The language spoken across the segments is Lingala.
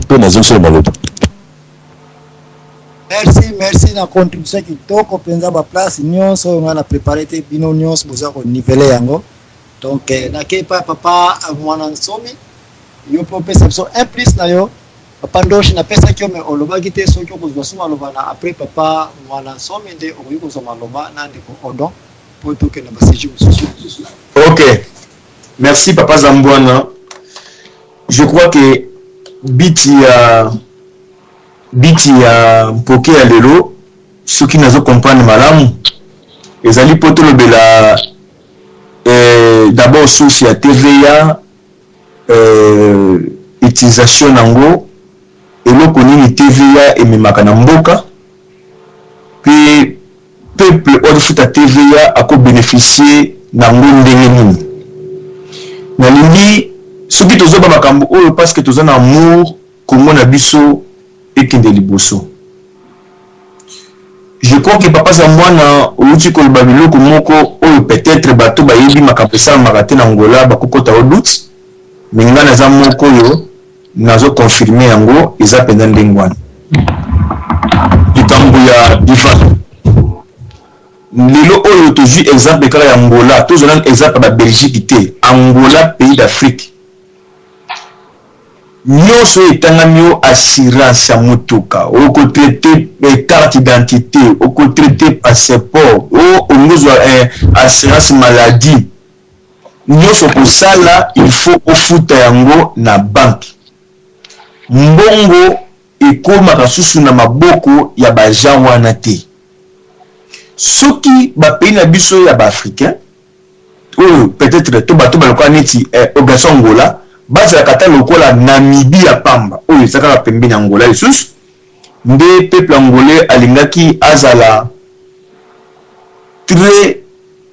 Mpe nazongisela maloba. Merci, merci na contribution kitoko mpenza. Baplace nyonso oyo ngai na prépare te, bino nyonso boza koniveler yango. Donc nakei pa papa Mwana Nsomi. Yo mpe opesa biso un plus na yo. Papa Ndoshi, napesaki yo, me olobaki te. Soki okozwa so maloba na après papa Mwana Nsomi, nde okoki kozwa maloba na ndeko Odon mpo tokende basujet mosusu. Ok, merci papa Zambwana. Je crois que biti ya mpoke ya lelo, soki nazo comprendre malamu, ezali mpo tolobela d'abord source ya TVA, utilisation nango, eloko nini TVA ememaka na mboka, mpe peuple oyo azofuta TVA akobénéficie nango ndenge nini. Nalingi soki tozoba makambo oyo parce que toza na amour Kongo na biso ekende liboso. Je crois que papa Zambwana outi koloba biloko moko oyo peut-être bato bayebi makambo esalamaka te na Angola bakokota o doute, mais ngai naza moko oyo nazoconfirme yango, eza mpenza ndenge wana. Likambo ya biva lelo oyo, tozwi exemple kaka ya Angola, tozwa nanu exemple ya Babelgique te. Angola, pays d'Afrique, nyonso oyo etangami yo, assurance ya motuka, okotraite carte d'identité, okotraite passeport, o olingi ozwa assurance maladie, nyonso kosala, il faut ofuta yango na banque. Mbongo ekomaka susu na maboko ya baagent wana te. Soki bapays na biso ya baafricain oyo peut-être to bato balokola neti organisation Angola bazalaka ata lokola Namibie ya pamba oyo eza kaka pembeni ya Angola lisusu, nde peuple angolais alingaki azala très,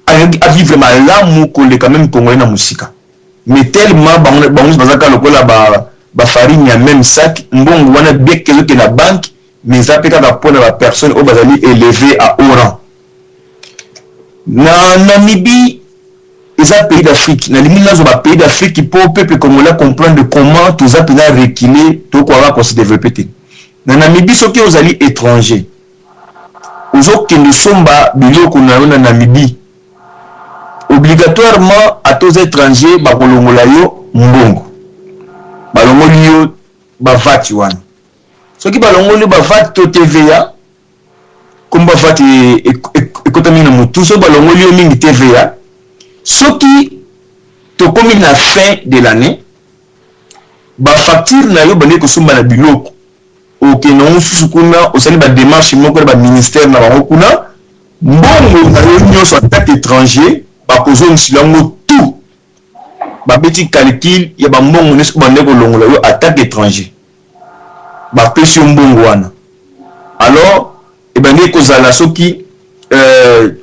alingaki avivre malamu koleka même congolais na mosika. Mais tellement bango bango baza kaka lokola bafarine ya même sac, mbongo wana bien que ezokende na banque, mais eza mpe kaka mpona bapersone oyo bazali élevé à haut rang. Na Namibie, eza pays d'Afrique, nalingi nazwa bapays d'Afrique mpo peuple congolais comprendre comment toza mpenza reculé, tokoka kose développer te. Na Namibie, soki ozali étranger, ozokende somba biloko na yo na Namibie, obligatoirement, ata oza étranger, bakolongola yo mbongo, balongoli yo baVAT wana. Soki balongoli baVAT to TVA, komba VAT ekota mingi na motu, soki balongoli yo mingi TVA, soki tokomi na fin de l'année, bafacture na yo bandeki kosomba na biloko, okende yango mosusu kuna, osali badémarche moko na baministère na bango kuna, mbongo na yo nyonso en tant étranger bakozongisela yango tout. Babeti calcul ya bambongo nyonso bande kolongola yo en tant étranger, bapesi yo mbongo wana. Alors ebandi kozala soki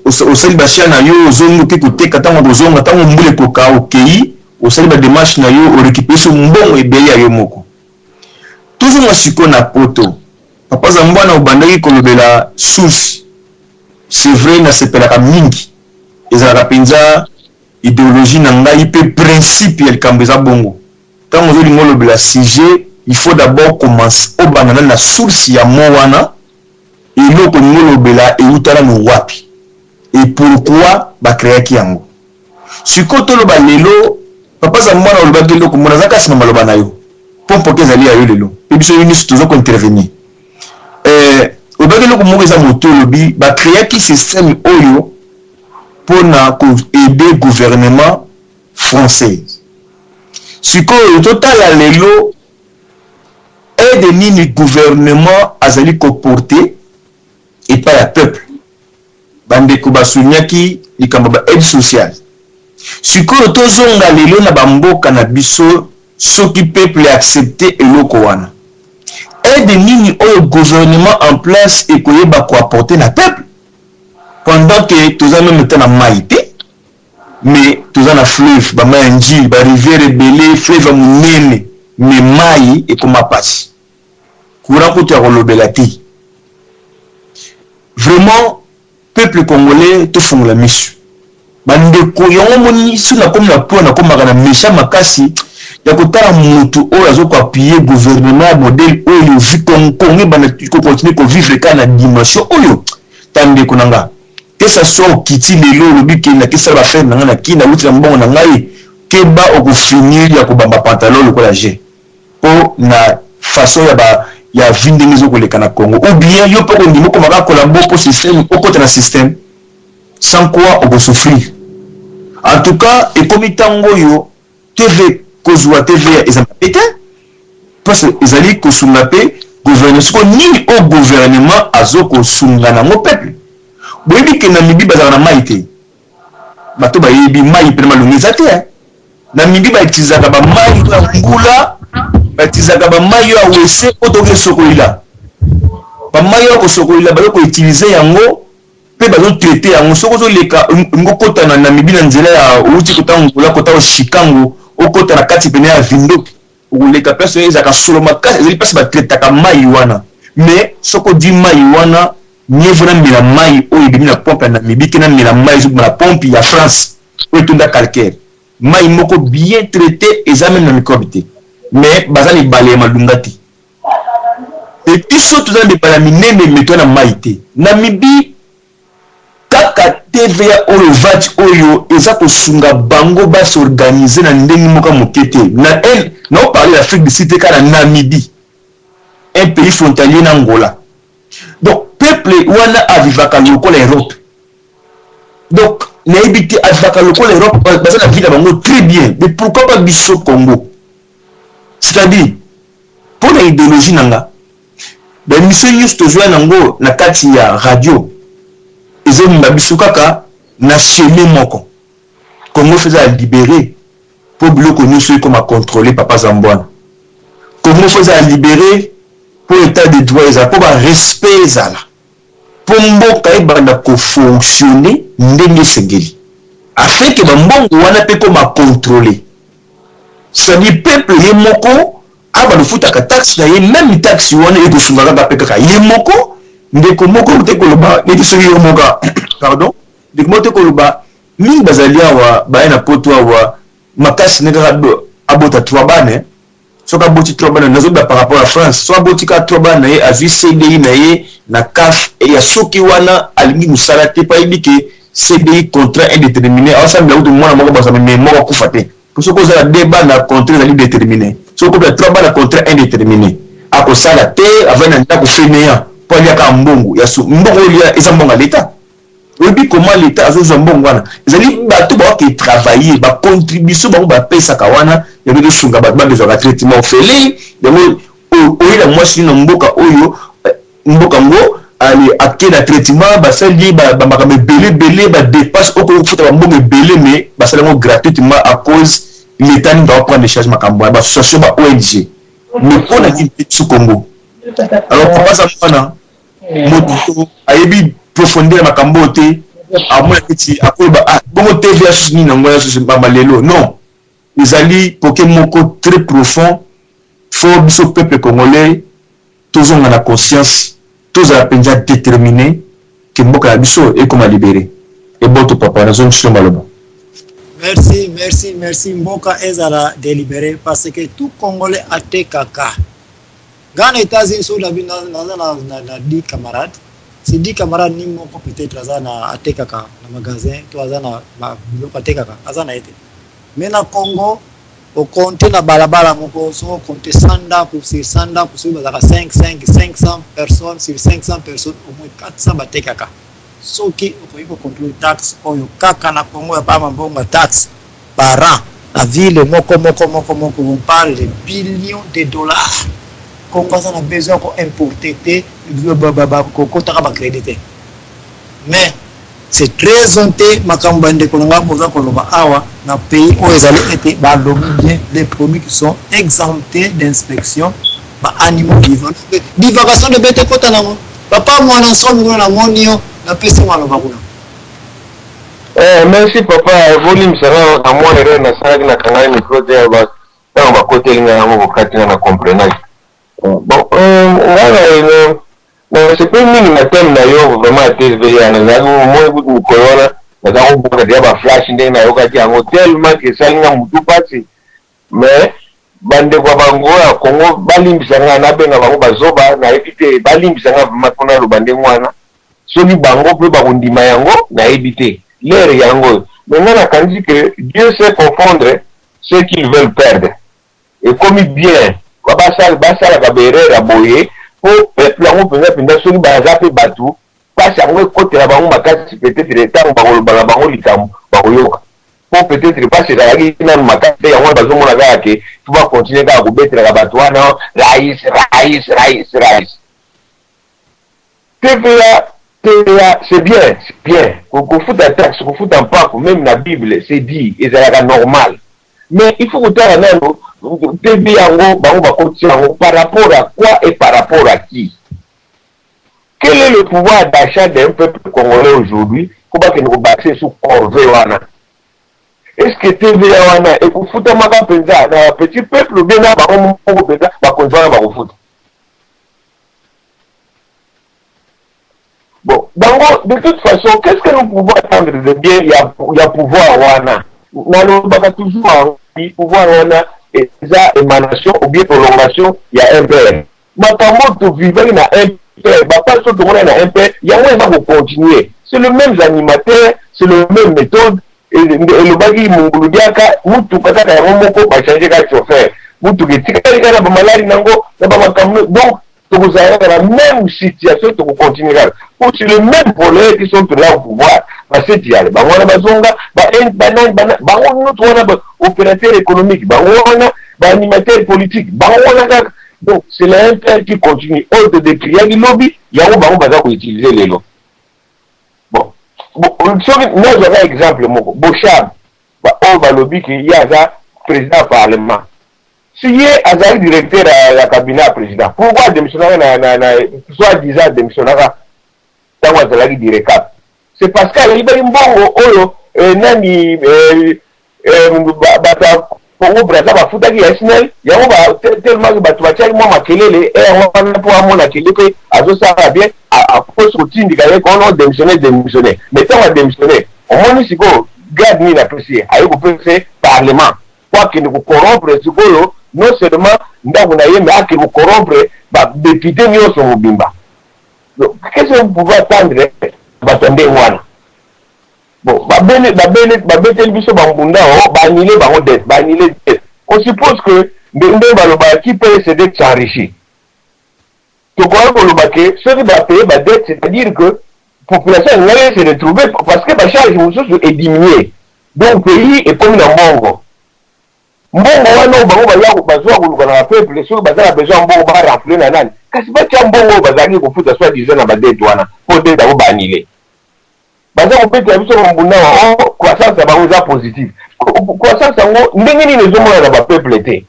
osali bashia na yo, ozongi, oke koteka, ntango kozonga, ntango mbula ekoka, okei, osali badémarche na yo, orécupere so mbongo ebele ya yo moko. Tozonga sikoyo na poto. Papa Zambwana, obandaki kolobela source. C'est vrai, nasepelaka mingi, ezalaka mpenza idéologie na ngai mpe principe ya likambo eza bongo. Ntango ozolinga olobela sujet, il faut d'abord commencer, obanda nani na source ya mo wana. Eloko olingi olobela euta nanu wapi et pourquoi bacréaki yango? Sikoyo toloba lelo, papa Zambwana, olobaki eloko mona aza kasi na maloba na yo mpo mpoke ezali ya yo lelo mpe biso nyonso toza kointervenir. Olobaki eloko moko eza moto, olobi bacréaki système oyo mpona koaider gouvernement français. Sikoyo totala lelo aide nini gouvernement azali koporter epai ya peuple. Bandeko basuniaki likambo ba aide sociale. Sikoyo tozonga lelo na bamboka na biso, soki peuple accepte eloko wana, aide nini oyo gouvernement en place ekoyeba koapporter na peuple pendant que toza même ta na mai te, mais toza na fleuve, bamai ya Njili, barivière ebele, fleuve ya monene, mais mai ekoma pasi, courant kutu ya kolobela te. Vraiment, peuple congolais, tofungola miso. Bandeko, yango moni, soki nakomi na po nakomaka na méchant makasi. Ya kotala mutu oyo azo ko appuyer gouvernement ya modèle oyo vi Congo ebanda ko continuer ko vivre kaka na dimension oyo. Ta ndeko na nga, que ça soit okiti lelo olobi ke nake sala ba affaires na nga na kin, nawuti na mbongo na ngai, keba oko finir ya kobamba pantalon lokola je po na façon ya ba ya vie ndenge ezo koleka na Congo. Ou bien yo pe okondima okoma kaka collabo po système okota na système sans quoi oko souffrir. En tout cas ekomi tango oyo TV kozua TVA eza mabe te parce ezali kosunga pe gouvernement sikoyo nini oyo gouvernement azo kosunga nango peuple boyebi ke Namibie bazalaka na mayi te bato bayebi mayi pena malonga eza te hein Namibie ba utilisaka ba mayi ya ngula ba utilisaka ba mayi ya wese oyo tokoki sokolila ba mayi ya kosokolila bazo ko utiliser yango pe bazo traite yango soki ozo leka olingi okota na Namibie na nzela ya owuti kota Angola kota Oshikango okota na kati pene ya Windhoek okoleka place oyo ezalaka solo makasi ezali place ba traitaka mayi wana mais soki ozui mayi wana mieux vaut namela mayi oyo ebimi na pompe ya Namibie ke namela mayi ezobima na pompe ya France oyo etonda calcaire mayi moko bien traite eza meme na microbe te mais baza na ebale ya malunga te. Mais biso toza na bibala minene mais toza na mayi te. Namibie kaka TVA oyo VAT oyo eza kosunga bango ba s'organiser na ndenge moko ya moke te. Na un nao parler l'Afrique du Sud te kaka na Namibie un pays frontalier na Angola. Donc peuple wana a vivaka lokola Europe. Donc nayebi te a vivaka lokola Europe baza na vie na bango très bien mais pourquoi pas biso Congo? C'est-à-dire Mpo na ideologie na nga, ba emissions nionso tozoya na yango na kati ya radio ezo mema biso kaka na chemin moko. Congo faut ezala libere mpo biloko nionso ekoma controler papa Zambwana. Congo faut ezala libere mpo etat de droit ezala, mpo ba respect ezala. Mpo mboka ebanda ko fonctionner ndenge esengeli. Afin que ba mbongo wana mpe ekoma controler. C'est à dire peuple ye moko abanda kofutaka taxe na ye, meme taxe wana ekosunga kaka mpe kaka ye moko. Ndeko moko te koloba neti soki yo moko, pardon, ndeko moko te koloba mingi bazali awa baye na poto awa makasi ne kaka abota 3 bana. Soki aboti 3 bana, nazoloba par rapport ya France, soki aboti kaka 3 bana na ye, azwi CDI na ye na CAF ya soki wana alingi mosala te mpo ayebi ke CDI contrat indetermine, aosambela kutu mwana moko basamba mais moko akufa te. Mpo soki oza na 2 bana contrat ezali determine, soki okomi na 3 bana contrat indetermine, akosala te, avandi na ndako fainéant mpo alia kaka mbongo ya mbongo oyo olia eza mbongo ya l'etat. Oyebi comment l'etat azozwa mbongo wana? Ezali bato baoke travailler, ba contribution bango bapesaka wana yango ezosunga bato babezwaka traitement ofele. Yango oyela mwasi na mboka oyo mboka ngo ale ake na traitement basali ye ba makambo ebele ebele ba depense oyo kofuta ba mbongo ebele mais basali yango gratuitement à cause l'etat nde va prendre charge makambo wana ba association ba ONG. Mais mpo na nini biso Congo? Alors papa Zambwana moto ayebi profondeur ya makambo oyo te, amona neti akoloba ah bongo TVA susu nini yango ya susu mbamba lelo. Non, ezali poke moko très profond. Faut biso peuple congolais tozonga na conscience, tozala mpenza determine ke mboka na biso ekoma libere. Eboto papa, nazongisi yo maloba. Merci, merci, merci. Mboka ezala delibere parce que tout Congolais atekaka. Nga na Etats-Unis soki nabi naza na, na, na 10 camarades, si 10 camarades ni moko peut-être aza na atekaka na magasin to aza na biloko atekaka aza na ye te. Mais na Congo okonte na balabala moko soki okonte 100 ndako sur 100 ndako soki bazalaka 5 5 500 personnes sur 500 personnes au moins 400 batekaka. Soki okoki ko controle taxe oyo kaka na Congo ya pamba mbongo ya taxe par an na ville moko moko moko moko on parle de billions de dollars. Congo aza na besoin ya ko importer te, kokotaka ba credit te. Mais c'est très honteux makambo ba ndeko na nga boza koloba awa na pays oyo ezali ete balobi bien les produits qui sont exemptés d'inspection ba animaux vivants. Divagation de bete ekota nango. Papa mwana nsomi kuna namoni yo napesi maloba kuna. Eh, merci papa, bolimbisa nga na mwa erreur nasalaki, nakangaki micro te ntango bakoteli ngai yango bokati nga na comprenaki. Bon, ngai nasepeli mingi na thème na yo vraiment ya TVA. Nazalaki omoni kutu mokolo wana nazalaki kobwaka deja ba flash ndenge nayokaki yango tellement ke esali nga motu mpasi, mais Bandeko ya bango ya Congo balimbisa nga, nabenga bango bazoba, nayebi te, balimbisa nga vraiment mpo naloba ndenge wana. Soki bango mpe bakondima yango, nayebi te. L'heure yango oyo. Mais nga nakanisi que Dieu sait confondre ceux qu'ils veulent perdre. Ekomi bien basalaka ba erreur ya boye mpo peuple yango mpenza mpenza, soki baza mpe bato, mpasi yango ekotela bango makasi. Peut-être ntango bakoloba na bango likambo, bakoyoka, mpo peut-être mpasi ezalaki nanu makasi te. Yango wana bazomona kaka ke faut bacontinuer kaka kobetelaka bato wana rais, rais, rais, rais. TVA, TVA, c'est bien, c'est bien kofuta taxe, kofuta mpako. Même na Bible c'est dit, ezalaka normal. Mais il faut kotala nano TVA yango, bango bakotisi yango par rapport à quoi et par rapport à qui? Quel est le pouvoir d'achat d'un peuple congolais aujourd'hui po bakende kobakisa sur corvée wana? Est ce que TVA wana ekofutamaka mpenza na petit peuple ou bien na bango moko mpenza bakonzi wana bakofuta? Bon, bango, de toute façon, qu'est ce que nous pouvons attendre de bien ya pouvoir wana? Nalobaka toujours, pouvoir wana eza émanation ou bien prolongation ya MPR. Makambo tovivaki na MPR, bapasi oyo tomona na MPR, yango eza kocontinuer. C'est le même animateur, c'est le même méthode. Elobaki mongulu diaka, mutuka kaka yango moko, bachange kaka chauffeur, mutuka etikali kaka na bamalari nango na bamakambo. Donc tokozala kaka na même situation, tokocontinue kaka po c'est le même voleur qui sont là au pouvoir. Baseti yale, bango wana bazonga, banani, bango nyonso wana, baopérateur économique, bango wana, baanimateur politique, bango wana kaka. Donc c'est la MPR qui continue. Oyo todécriaki lobi, yango bango baza koutiliser lelo. Bon, soki nazwaka exemple moko, Boshab oyo balobi ke ye aza président ya parlement, si ye azali directeur ya cabinet ya président, pourquoi adémissionnaka na soit disant adémissionnaka ntango azalaki direcap? C'est parce que ayibaki mbongo oyo nani, bato ya Congo Braza bafutaki ya SNEL. Yango tellement bato batiaki mwa makelele, yango wana mpo amona kende mpe azosala bien, akosi kotindika ye kono démissionne, démissionne. Mais ntango adémissionne, omoni sikoyo grade nini apesi ye? Aye kopesa parlement po akende kocorrompre sikoyo non seulement ndako na ye, mais akende kocorrompre badéputé nyonso mobimba. Qu'est-ce que vous pouvez attendre bato ya ndenge wana? Bon, babeteli biso bambunda o baannule bango dette, baannule dette. On suppose que ndenge balobaka, qui peut céder s'enrichit. Tokoki koloba ke soki bapaye badette, c'est-à-dire que population alingaki se retrouver, parce que bacharge mosusu ediminue, donc pays ekomi na mbongo. Mbongo wana oyo bango baya bazwa koluka na bapeuple, soki baza na besoin ya mbongo, barafle na nani? Kasi batia mbongo oyo bazalaki kofuta soit disant na badette wana, mpo dette yango baannule. Baza kobetela biso bambunda o croissance ya bango eza positive. Croissance yango ndenge nini ezomona na bapeuple te?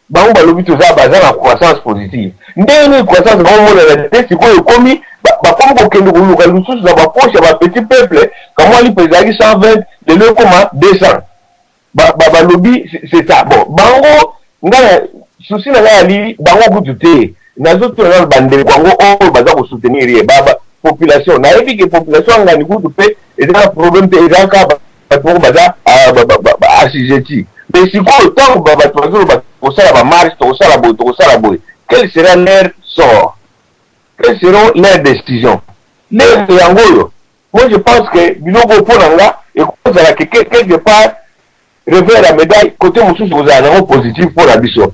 Bango balobi toza, baza na croissance positive. Ndenge nini croissance bango monana te? Sikoyo ekomi, bakomi kokende koluka lisusu na bapoche ya bapetit peuple. Kamwa lipa ezalaki 120, lelo ekoma 200. Balobi c'est ça. Bon, bango, ngai souci na ngai ali bango kutu te. Nazotuna nano bandeko yango oyo baza kosoutenir ye, population. Nayebi ke population angani kutu mpe eza na problème te, eza kaka bato moko baza assujetti. Mais sikoyo ntango bato bazoloba kosala bamarche, tokosala boye, tokosala boye, quel sera leur sort? Quelles seront leurs décisions? Lere yango oyo, moi je pense que biloko mpo na nga ekozala ke quelque part revers ya médaille, côté mosusu kozala nango positif mpo na biso.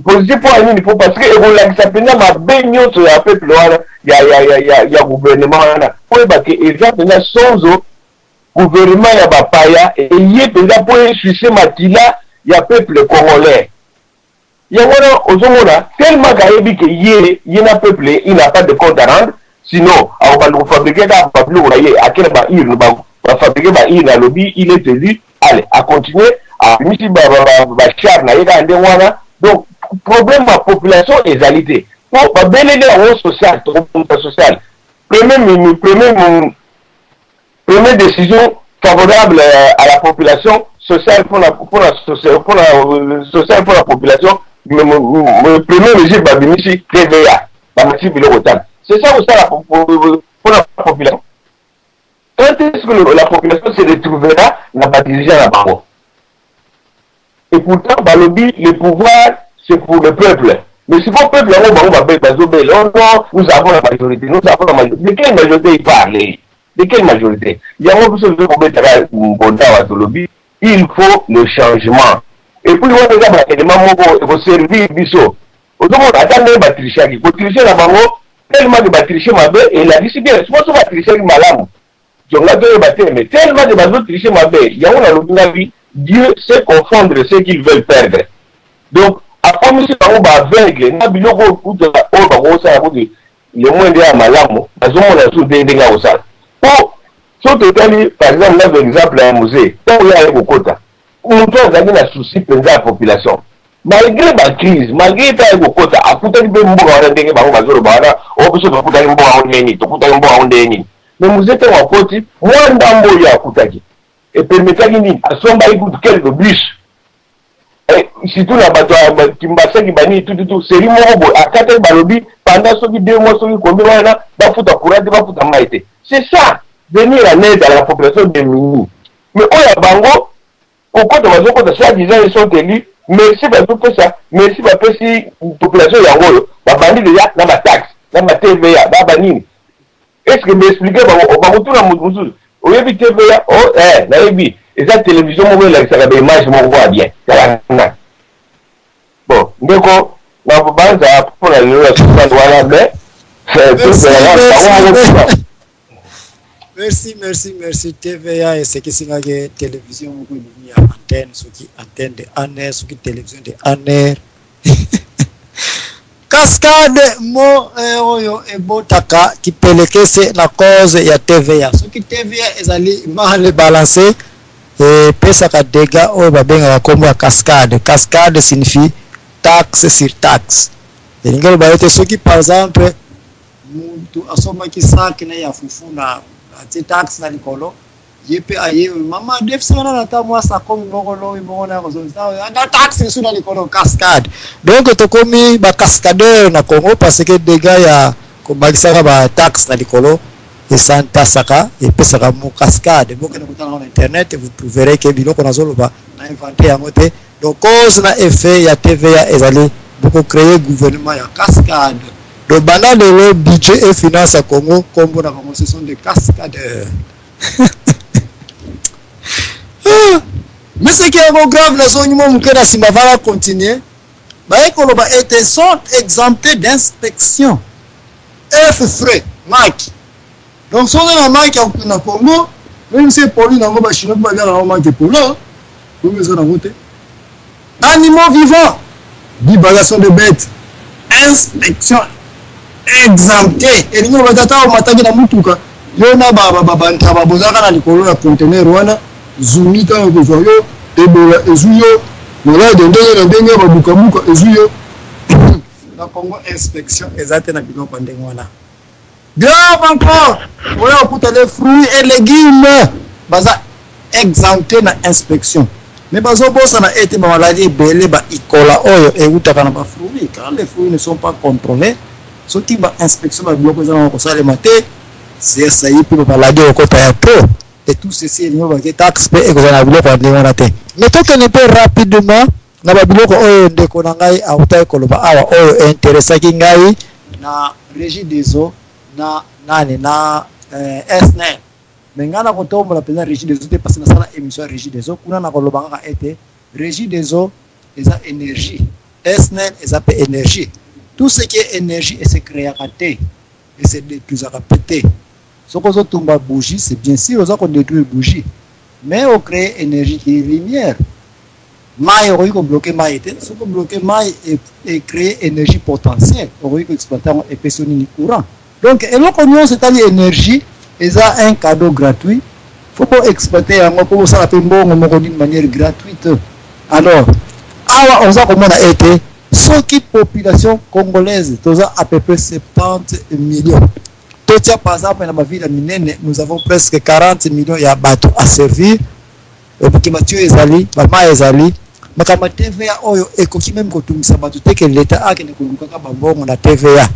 Positif mpo ya nini? Po parce que ekolakisa mpenza mabe nyonso ya peuple wana, ya gouvernement wana. Oyeba ke eza mpenza sonzo, gouvernement ya bapaya eye mpenza mpo esuce makila ya peuple congolais. Yango wana ozomona tellement kayebi ke ye na peuple, il n'a pas de compte à rendre. Sinon akobanda kofabriquer kaka babiloko na ye, ake na baurne, bafabriquer baurne, alobi il est élu, allez, acontinue, abimisi bachar na ye kaka ndenge wana. Donc problème ya population ezali te, mpo babeleli yango social, tokobongisa social. Premier décision favorable à la population, sociale, pour la sociale, pour la population, première mesure, babimisi TVA, bamati biloko tano. C'est ça kosala pour la population. Quand est-ce que la population se retrouvera na badirigeant na bango? Et pourtant balobi le pouvoir c'est pour le peuple, mais sikoyo peuple yango bango bazobela: oh non, nous avons la majorité, nous avons la majorité. De quelle majorité il parle? De quelle majorité? Yango biso tozo kobetaka mbonda wa, tolobi il faut le changement. Et puis wana eza baélément moko ekoservir biso. Ozomona ata ndenge batrichaki, kotriche na bango, tellement que batriche mabe, elakisi bien siko so batrichaki malamu jonga toyeba te. Mais tellement que bazotriche mabe, yango nalobi ngabi Dieu sait confondre ceux qu'ils veulent perdre. Donc akomisi bango baaveugle na biloko kuta oyo bakosala kutu le moins ya malamu, bazomona su te ndenge akosala. Po so totali par exemple, nazwa exemple ya Mzee, ntango ye aye kokota, moto azalaki na souci mpenza ya population malgré bacrise, malgré ete aye kokota akutaki mpe mboka wana ndenge bango bazoloba wana: o biso tokutaki mboka yango ndenge nini, tokutaki mboka yango ndenge nini. Mais Mzee, ntango akoti, mwa ndambo oyo akutaki epermetaki nini? Asombaki kutu quelques bus, surtout na bato ya Kimbasaki, banini, tututu série moko boye akataki. Balobi pendant soki 2 mois, soki combien wana, bafuta courant te, bafuta mai te. C'est ça, venir en aide à la population démunie. Mais oyo ya bango kokota, bazokota soi-disant ils sont élus, merci, bazopesa merci, bapesi population yango oyo babandi déjà na bataxe, na baTVA, ba banini. Est ce que baexplike bango? Bakotuna moto mosusu: oyebi TVA? O eh, nayebi, eza télévision moko elakisaka baimage moko ya bien. Kala bon, ndeko na banza mpona lelo ya sukali wana, mais Merci, merci, merci. TVA esekisingaki, télévision moko ebimi ya antenne, soki antenne de ANR, soki télévision de ANR. Cascade mo oyo ebotaka kipelekese na cause ya TVA. Soki TVA ezali mal balancé, epesaka dégâts oyo babengaka nkombo ya cascade. Cascade signifie taxe sur taxe. Elingi oloba ete soki par exemple mutu asombaki sac na ya fufu na atie taxe na likolo, ye mpe aye: mama, defisa wana na ta mwa sakomi moko, lobi moko na kozongisa na taxe lisusu na likolo. Cascade. Donc tokomi bacascadeur na Congo parce que dégâts ya kobakisaka bataxe na likolo esantasaka, epesaka mo cascade. Bokende kotala na internet, vous trouverez que biloko nazoloba na invente yango te. Donc cause na effet ya TVA ezali bokocréer gouvernement ya cascade. Donc banda lelo, budget et finance ya Congo, nkombo na bango ce sont des cascadeurs. Mais ce qui est encore grave, nazongi mwa moke na nsima, vala continuer, baye koloba ete sont exemptés d'inspection f frais maki. Donc soki na maki na Congo, même si epoli nango, bachinois mpe baliaka nango, maki epola oyo eza nango te. Animaux vivants, divagation de bêtes, inspection exempté. Elingi loba tata omataki na mutuka, yo na bantaba bozalaka na likolo ya conteneur wana, zumi ntango ekozwa yo, ebola ezwi yo, malade ndenge na ndenge, babukabuka ezwi yo. Na Congo inspection eza te na biloko ya ndenge wana. Grave encore, oyo okuta les fruits et légumes baza exempté na inspection, mais bazobosana ete bamaladi ebele baikola oyo eutaka na bafruit. Quand les fruits ne sont pas contrôlés, soki bainspection babiloko eza nango kosalema te, sesa ye mpe bamaladi okota ya trop. Et tout ceci elingi bake taxe mpe ekozala na biloko ya ndenge wana te. Mais tokende mpe rapidement na babiloko oyo ndeko na ngai autaki koloba awa, oyo interesaki ngai na Régie des eaux na nani na SNEL. Mais ngai na kotombola mpenza Régie des eaux te, parce que nasala émission ya Régie des eaux kuna. Na koloba kaka ete Régie des eaux eza énergie, SNEL eza mpe énergie. Tout ce qui est énergie ese créaka te, ese détruisaka mpe te. Soki ozotumba bougie, c'est bien sûr oza kodétruire bougie, mais ocréer énergie qui est lumière. Mai, okoki kobloke mai te. Soki obloke mai, ecréer énergie potentielle, okoki koexploite yango, epesi yo nini? Courant. Donc eloko nyonso etali énergie eza un cadeau gratuit, faut koexploite yango mpo bosala mpe mbongo moko d'une manière gratuite. Alors awa oza komona ete soki population congolaise toza à peu près 70 millions, totia par exemple na bavile ya minene, nous avons presque 40 millions ya bato à servir. Okoki batio ezali, bamai ezali, makambo ya TVA oyo ekoki meme kotungisa bato te, ke leta akende kolukaka bambongo na TVA,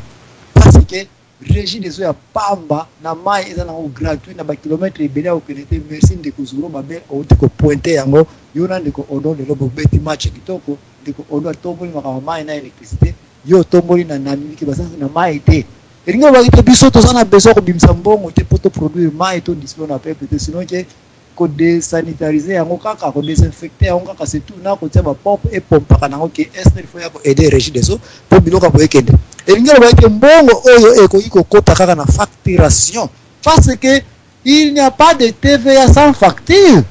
parce que Régie des eaux ya pamba na mai eza nango gratuit na bakilomètre ebele ya kokende te. Merci ndeko Zoro Babel, outi kopointer yango. Yo na ndeko Odo, lelo bobeti match kitoko. Ndeko Odo atomboli makambo mai na électricité, yo otomboli na Namibie baza na mai te. Elingi olobaki te, biso toza na besoin kobimisa mbongo te mpo toproduire mai, to distribuer na peuple te, sinon ke kodesanitarize yango kaka, kodésinfecter yango kaka, c'est tout, na kotia bapompe epompaka nango ke SNEL faut ya koaider Régie des eaux mpo biloko ya boye ekende. Elingi olobaki ke mbongo oyo ekoki kokota kaka na facturation, parce que il n'y a pas de TVA sans facture.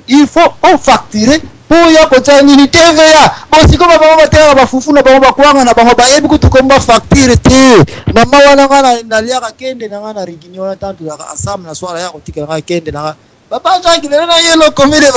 Il faut ofacturer mpo ya kotia nini? TVA. Bosiko babango batekaka bafufu na bango, bakwanga na bango, bayebi kutu komba facture te. Mama wana, nga naliaka kende na nga na Rigini wana, tanto tozalaka ensemble na swala ya kotikela nga kende na nga. Papa Jacques, lelo na ye lokomile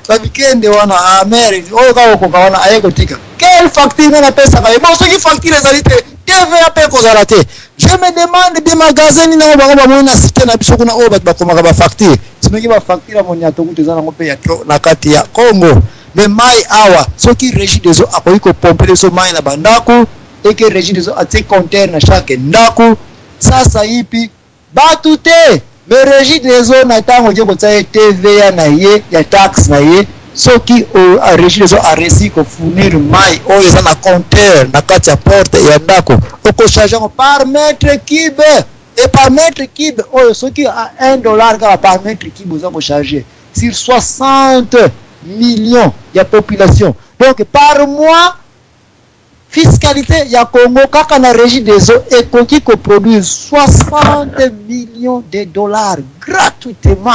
babikende wana amere oyo kaka okoka wana aye kotika. Quelle facture nga napesaka ye? Bon, soki facture ezali te, TVA mpe ekozala te. Je me demande bien, magasin nini yango bango bamoni na cité na biso kuna oyo bato bakomaka bafacture? Soki bafacture ya moniato kutu eza nango mpe ya trop na kati ya Congo. Mais mai awa, soki Régie des eaux akoki kopompele biso mai na bandako, eke Régie des eaux atie compteur na chaque ndako, sasa yipi bato te. Mais Régie des eaux, na ntango oke kotia ye TVA na ye ya taxe na ye, soki Régie des eaux aréussi kofournir mai oyo eza na compteur na kati ya porte ya ndako, okocharge yango par mètre cube. Et par mètre cube oyo, soki 1 dollar kaka par mètre cube oza kocharge sur 60 millions ya population, donc par mois fiscalité ya Congo kaka na Régie des eaux ekoki koproduire 60 millions de dollars gratuitement.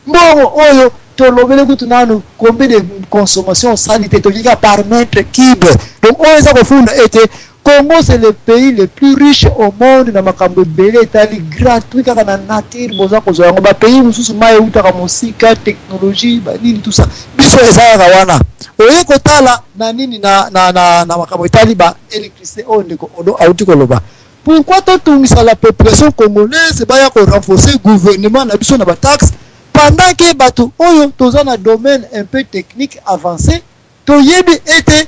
Mbongo oyo tolobeli kutu nanu combien de consommation osali te, toki kaka par mètre cube. Donc oyo eza kofunda ete Congo, c'est le pays le plus riche au monde na makambo ebele etali gratuit kaka na nature. Boza kozwa yango, bapays mosusu mai eutaka mosika, technologie, banini, tout ça. Biso eza kaka wana. Oye kotala na nini na makambo etali ba électricité oyo ndeko Odo auti koloba. Pourquoi totungisa la population congolaise baya korenforcer gouvernement na biso na bataxe, pendant ke bato oyo toza na domaine un peu technique avancé toyebi ete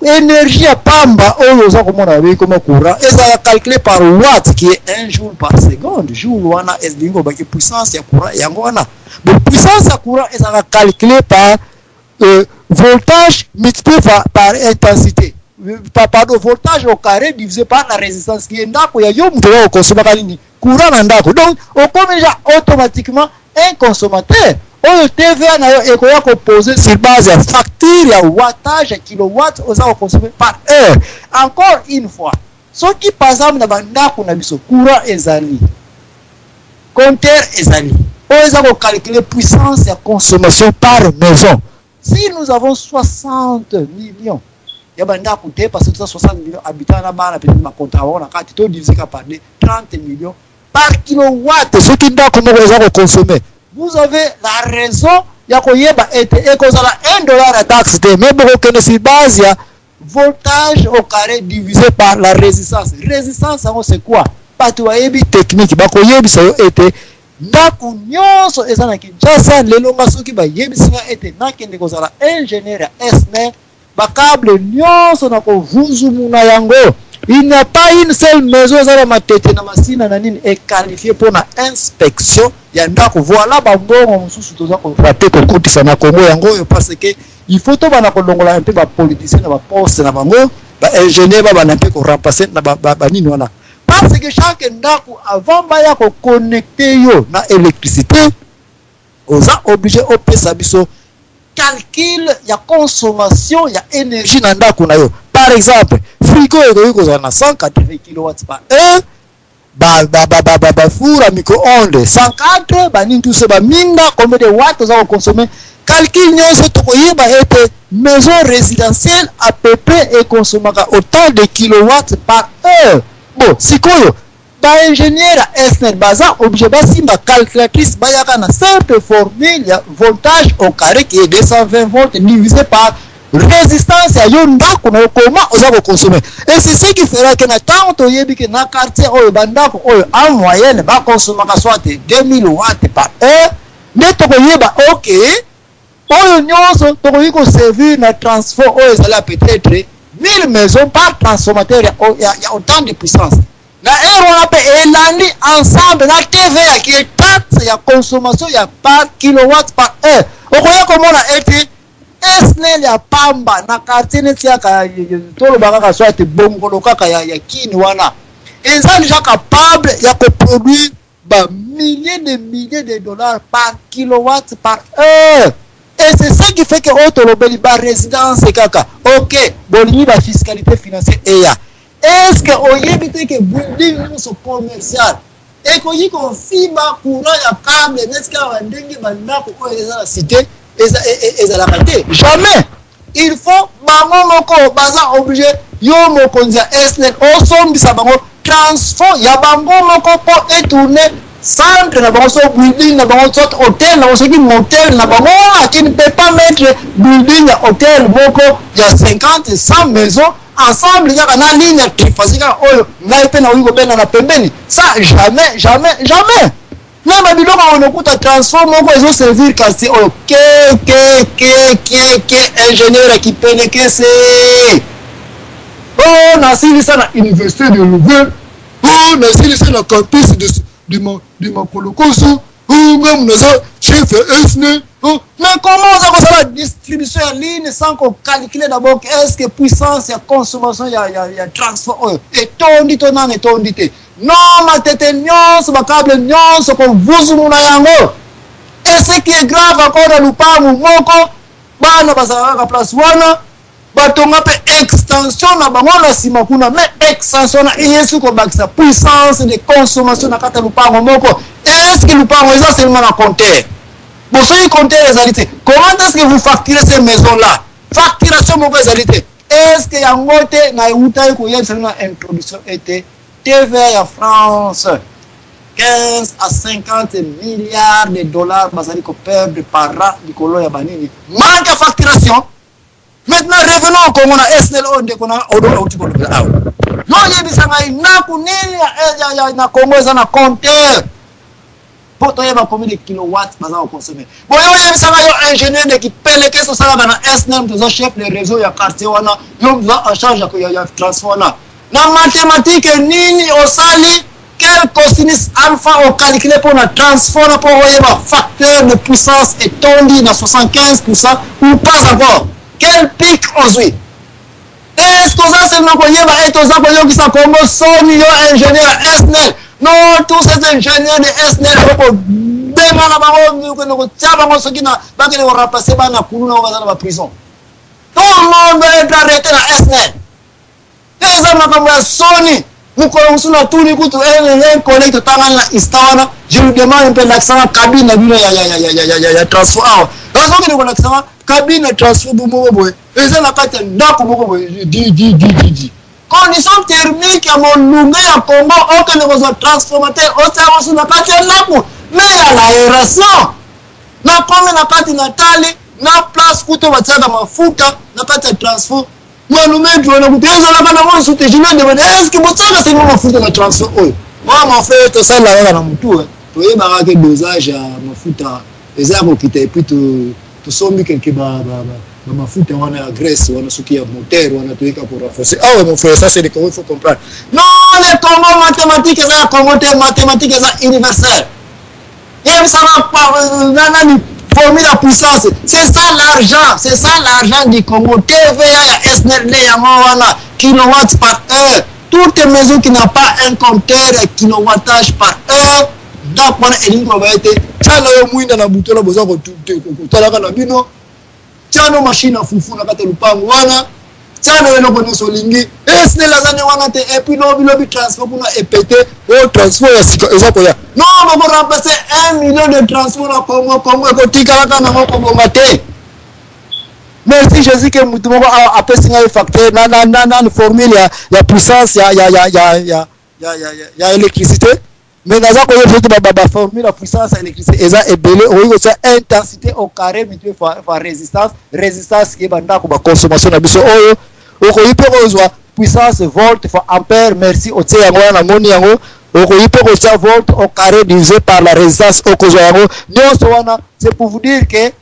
énergie ya pamba oyo oza komona babengi koma courant ezala calculé par watt, qui est 1 joule par seconde. Joule wana elingi kobaki puissance ya courant yango wana. Bon, puissance ya courant ezalaka calculé par voltage multiplié par intensité, pardon, voltage au carré divisé par la résistance, qui est ndako ya yo moto oyo okonsomaka nini, courant na ndako. Donc okomi déjà automatiquement un consommateur oyo TVA na yo ekoya kopose sur base ya facture ya wattage ya kilowatt oza kokonsome par heure. Encore une fois, soki par exemple na bandako na biso courant ezali, compteur ezali oyo eza kocalcule puissance ya consommation par maison, si nous avons 60 millions ya bandako te, parce que toza 60 millions habitants na bana, peut-être bacontrat bango na kati, to divise ka par 30 millions par kilowatt, soki ndako moko eza kokonsome, vous avez la raison ya koyeba ete ekozala 1 dollar ya taxe te, mais bokokende sur base ya voltage au carré divisé par la résistance. Résistance yango, c'est quoi? Bato bayebi technique bakoyebisa yo ete ndako nyonso eza na Kinshasa lelo, nga soki bayebisi nga ete nakende kozala ingénieur ya SNEL, bacâble nyonso na kovunzumuna yango, il n'y a pas une seule maison eza na Matete, na Masina, na nini equalifie mpona inspection ya ndako. Voilà bambongo mosusu toza korater kokotisa na Congo yango oyo, parce que il faut tobanda kolongola mpe bapoliticien na baposte na bango, baingénieur babanda mpe koremplace na banini wana, parce que chaque ndako, avant baya koconnecte yo na électricité, oza obligé opesa biso calcul ya consommation ya énergie na ndako na yo. Par exemple, frigo ekoki kozala na 180 kilowatts par heure, bafour à micro-ondes 104, banini tout, baminda combien de watts oza kokonsome. Calcul nyonso, tokoyeba ete maison résidentielle à peu près ekonsomaka autant de kilowatts par heure. Bon, sikoyo baingénieur ya SNEL baza obligé basimba calculatrice, bayaka na simple formule ya voltage au carré, qui est 220 volts, divisé par résistance ya yo ndako na yo, koma oza kokonsome. Et c'est ce qui fera ke na ntango toyebi ke na quartier oyo, bandako oyo, en moyenne bakonsomaka soit 2000 watts par heure, nde tokoyeba ok, oyo nyonso tokoki koservir na transfo oyo ezali ya peut-être 1000 maisons par transformateur ya autant de puissance. Na heure wana mpe elandi ensemble na TVA qui est taxe ya consommation ya par kilowatt par heure. Okoya komona ete SNEL ya pamba na quartier neti yaka, toloba kaka soit Bongolo kaka ya Kin wana, eza déjà capable ya koproduire ba milliers de milliers de dollars par kilowatt par heure. Et c'est ce qui fait que oyo tolobeli ba résidence kaka, ok, bolingi ba fiscalité financière eya. Est ce que oyebi te ke building nyonso commercial ekoki kofiba courant ya câble neti kaka ndenge bandako oyo eza na cité ezalaka te? Jamais. Il faut bango moko baza obligé, yo mokonzi ya SNEL, osombisa bango transfo ya bango moko mpo etourne centre na bango, so building na bango, soit hôtel na bango, soki motel na bango wana. Qui ne peut pas mettre building ya hôtel moko ya 50, 100 maison ensemble kaka na ligne ya triphasé kaka oyo ngai mpe nakoki kobenga na pembeni? Ça, jamais, jamais, jamais. Na babiloko oyo nokuta transfo moko ezoservir quartier oyo ke ke ke ke ke ingénieur ya kipelekese oyo nasilisa na Université de Louvain, oyo nasilisa na campus de Makolokoso, oyo ngamu naza chef ya SNEL. Mais comment oza kosala distribution ya ligne sans kocalculer d'abord est ce que puissance ya consommation ya transfo oyo etondi to nano etondi te? Non, matete nyonso, bacâble nyonso kovuzumuna yango. Et ce qui est grave encore, na lupangu moko, bana bazalaka kaka place wana, batonga mpe extension na bango na nsima kuna, mais extension na eyesi kobakisa puissance de consommation na kati ya lupango moko. Est ce que lupango eza seulement na compteur? Bon, soki compteur ezali te, comment est ce que vous facturez ces maisons là? Facturation moko ezali te. Est ce que yango te na eutaki koyebisa na introduction ete TVA ya France, 15 à 50 milliards de dollars bazali koperdre par an likolo ya banini? Manque ya facturation. Maintenant, revenons au Congo, na SNEL oyo ndeko na odo auti kolobela awa. Yo oyebisa ngai, ndako nini na Congo eza na compteur mpo toyeba combien de kilowatt baza koconsommer? Boye oyebisa ngai, yo ingénieur de kipelekese osalaka na SNEL, toza chef de réseau ya quartier wana, yo toza en charge ya transfo wana, na mathématique nini osali, quel cosinus alpha ocalcule mpo na transfo na mpo oyeba facteur de puissance etondi na 75 % ou pas encore? Quel pic ozwi? Est ce que oza seulement koyeba ete oza koyokisa Congo soni, yo ingénieur ya SNEL? Non, tous ces ingénieurs de SNEL, kobenga na bango, kotia bango soki na bakende koremplacer bana kuluna oyo baza na baprison. Tout le monde doit être arrêté na SNEL. Eza makambo ya soni. Mokolo mosusu natuni kutu un collègue totangani na ista wana, je lui demande mpe lakisanga cabine na bino ya transfo awa. Azokende kolakisanga cabine ya transfo moko boye eza na kati ya ndako moko boye, di di di di di condition thermique ya molunge ya Congo, okende kozwa transformateur, otia mosu na kati ya ndako, mais ya l'aération. Nakomi na kati, natali na place kuto batiaka mafuta na kati ya transfo, manomètre wana kutu ezalaka nango lisusu te. Je lui demande: est ce que botiaka seulement mafuta na transfo oyo wana? Mon frère, tosalelaka kaka na motu, toyebaka ke dosage ya mafuta eza ya kokita, et puis tosombi quelque bamafuta wana ya graisse wana, soki ya moteur wana, toyeka korenforcer. Ah ouais, mon frère, ça c'est le Congo, il faut comprendre. Non, le Congo, mathématique eza ya Congo te, mathématique eza universelle. Yebisaka nani formule ya puissance? C'est ça l'argent, c'est ça l'argent du Congo. TVA ya SNEL nde yango wana, kilowatt par heure. Toute maison qui n'a pas un compteur ya kilowattage par heure, ndako wana elingi koloba ete tia na yo mwinda na butu wana, boza kotalaka na bino, tia no machine ya fufu na kati ya lupango wana, tia na eloko nyonso olingi. SNEL aza nde wana te. Et puis lobi lobi transfo kuna epete oyo, transfo ya sika eza koya. Non, bako remplacer 1 million de transfo na Congo, Congo ekotikalaka nango kobonga te. Merci Jésus ke mutu moko apesi ngai facteur na formule ya puissance ya électricité. Mais naza koyeba ete baformule ya puissance ya électricité eza ebele. Okoki kotia intensité au carré multiplié fois résistance, résistance yeba ndako baconsommation na biso oyo. Okoki mpe kozwa puissance volt fois ampère. Merci, otie yango wana, namoni yango. Okoki mpe kotia volt au carré divisé par la résistance, okozwa yango nyonso wana. C'est pour vous dire que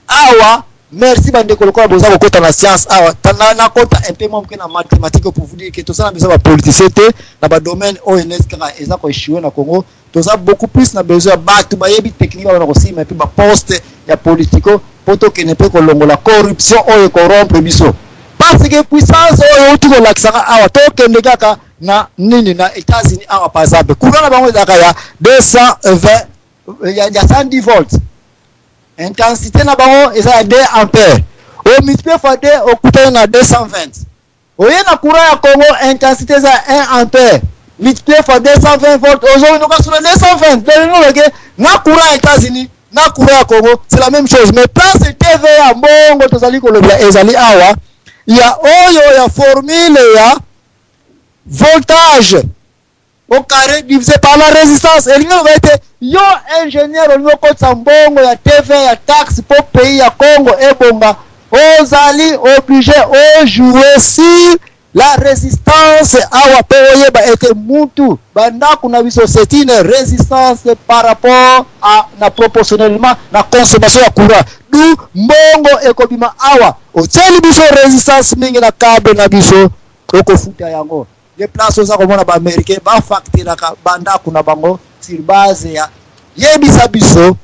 awa Merci bandeko lokola boza kokota na science awa. Nakota un peu mwa moke na mathématique pour vous dire que toza na besoin ba politicien te na ba domaine oyo neti kaka eza ko échouer na Congo. Toza beaucoup plus na besoin ya bato bayebi technique wana kosimba mpe ba poste ya politico mpo tokende mpe kolongola corruption oyo ecorrompre biso, parce que puissance oyo euti kolakisaka awa, tokende kaka na nini, na États-Unis awa par exemple, courant na bango ezalaka ya 220, ya 110 volts. Intensité na bango eza ya 2 ampère. Omultiplie fois 2, okutani na 220. Oye na courant ya Congo, intensité eza 1 ampère, multiplié fois 220 volts, ozoyoka sur 220. Donc na courant ya États-Unis na courant ya Congo, c'est la même chose. Mais place TVA, mbongo tozali kolobela ezali awa ya oyo ya formule ya voltage au carré divisé par la résistance. Elingi loba ete yo ingénieur olingi okotisa mbongo ya TVA, ya taxe, mpo pays ya Congo ebonga, ozali obligé ojouer sur la résistance awa mpe oyeba ete mutu bandako na biso, c'est une résistance par rapport à na proportionnellement na consommation ya courant. Du mbongo ekobima awa, otieli biso résistance mingi na câble na biso, okofuta yango. De place oza komona baaméricain bafacturaka bandako na bango sur base ya yebisa biso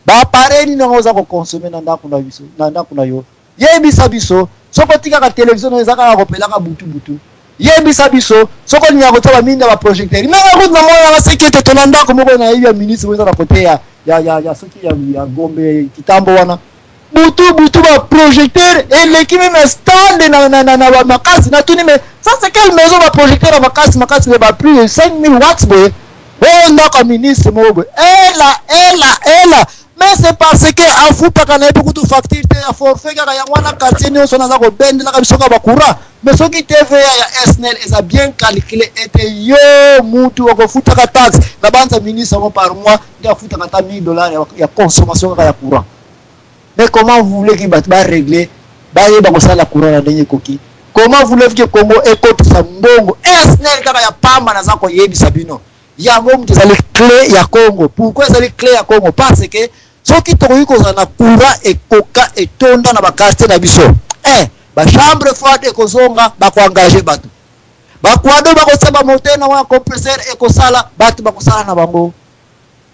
baappareil nini yango oza koconsommer na ndako na biso, na ndako na yo. Yebisa biso soki otikaka télévision na eza kaka kopelaka butu butu. Yebisa biso soki olingaka kotia baminda, baprojecteur. Menga kutu na monaka seki ete tona ndako moko nayebi ya ministre oyo eza na kote ya soki ya Gombe Kitambo wana, butu butu baprojecteur eleki même na stade na makasi. Natuni: mais ça, c'est quelle maison, baprojecteur ya makasi makasi, ba plus de 5000 watts boye? Oyo ndako ya ministre moko boye. Ela ela ela, mais c'est parce que afutaka na ye mpe kutu facture te, ya forfait kaka. Yango wana quartier nyonso naza kobendelaka biso kaka bacourant. Mais soki TVA ya SNEL eza bien calculé, ete yo mutu okofutaka taxe na banza, ministre yango par mois nde afutaka ata 1000 dollars ya consommation kaka ya courant. Mais comment vous voulez que bato barégler, bayeba kosala courant na ndenge ekoki? Comment voulez que Congo ekotisa mbongo? SNEL kaka ya pamba, naza koyebisa bino, yango moto ezali clé ya Congo. Pourquoi ezali clé ya Congo? Parce que soki tokoki kozala na courant ekoka etonda na baquartier na biso, bachambre froide ekozonga, bakoengage bato, baquado bakotia bamoteur na wana, compresseur ekosala, bato bakosala na bango,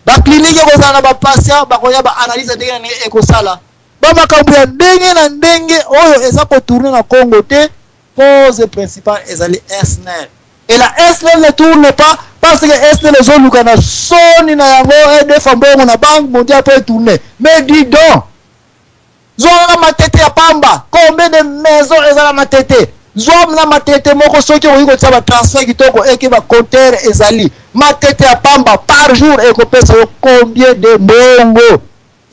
baclinique ekozala na bapatient, bakoya baanalyse ndenge na ndenge ekosala, bamakambo ya ndenge na ndenge oyo eza kotourner na Congo te. Cause principale ezali SNEL, et la SNEL ne tourne pas parce que SNEL ezoluka na soni na yango edefa mbongo na Banque mondiale mpo etourne. Mais dis donc, zwaka Matete ya pamba, combien de maison eza na Matete? Zwa na Matete moko, soki okoki kotia batransfert kitoko, eke bacompteur ezali Matete ya pamba, par jour ekopesa yo combien de mbongo?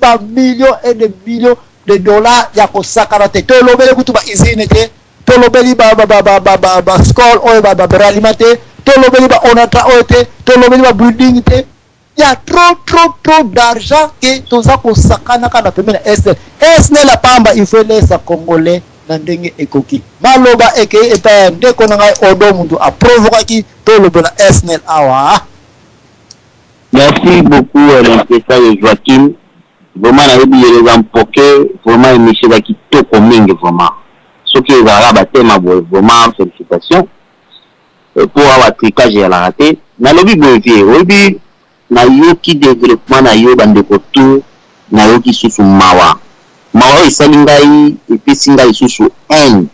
Bamillions et de millions de dollars ya kosakana te. Tolobeli kutu bausine te, tolobeli bascol oyo baralima te, tolobeli baonatra oyo te, tolobeli babuilding te. Ya trop trop trop d'argent ke toza kosakanaka na pembeni na SNEL. SNEL ya pamba, il faut elesa Congolais na ndenge ekoki. Maloba ekei epai ya ndeko na ngai Odo, mutu aprovokaki tolobela SNEL awa. Merci beaucoup, l'impresario Joaquim. Vraiment nayebi yelo eza mpoke. Vraiment émission eza kitoko mingi. Vraiment soki ezalaka batema boye, vraiment félicitation mpo awa tricage ezalaka te. Nalobi boye, vie oyebi, nayoki développement na yo, bandeko tu, nayoki susu mawa. Mawa oyo esali ngai, epesi ngai lisusu haine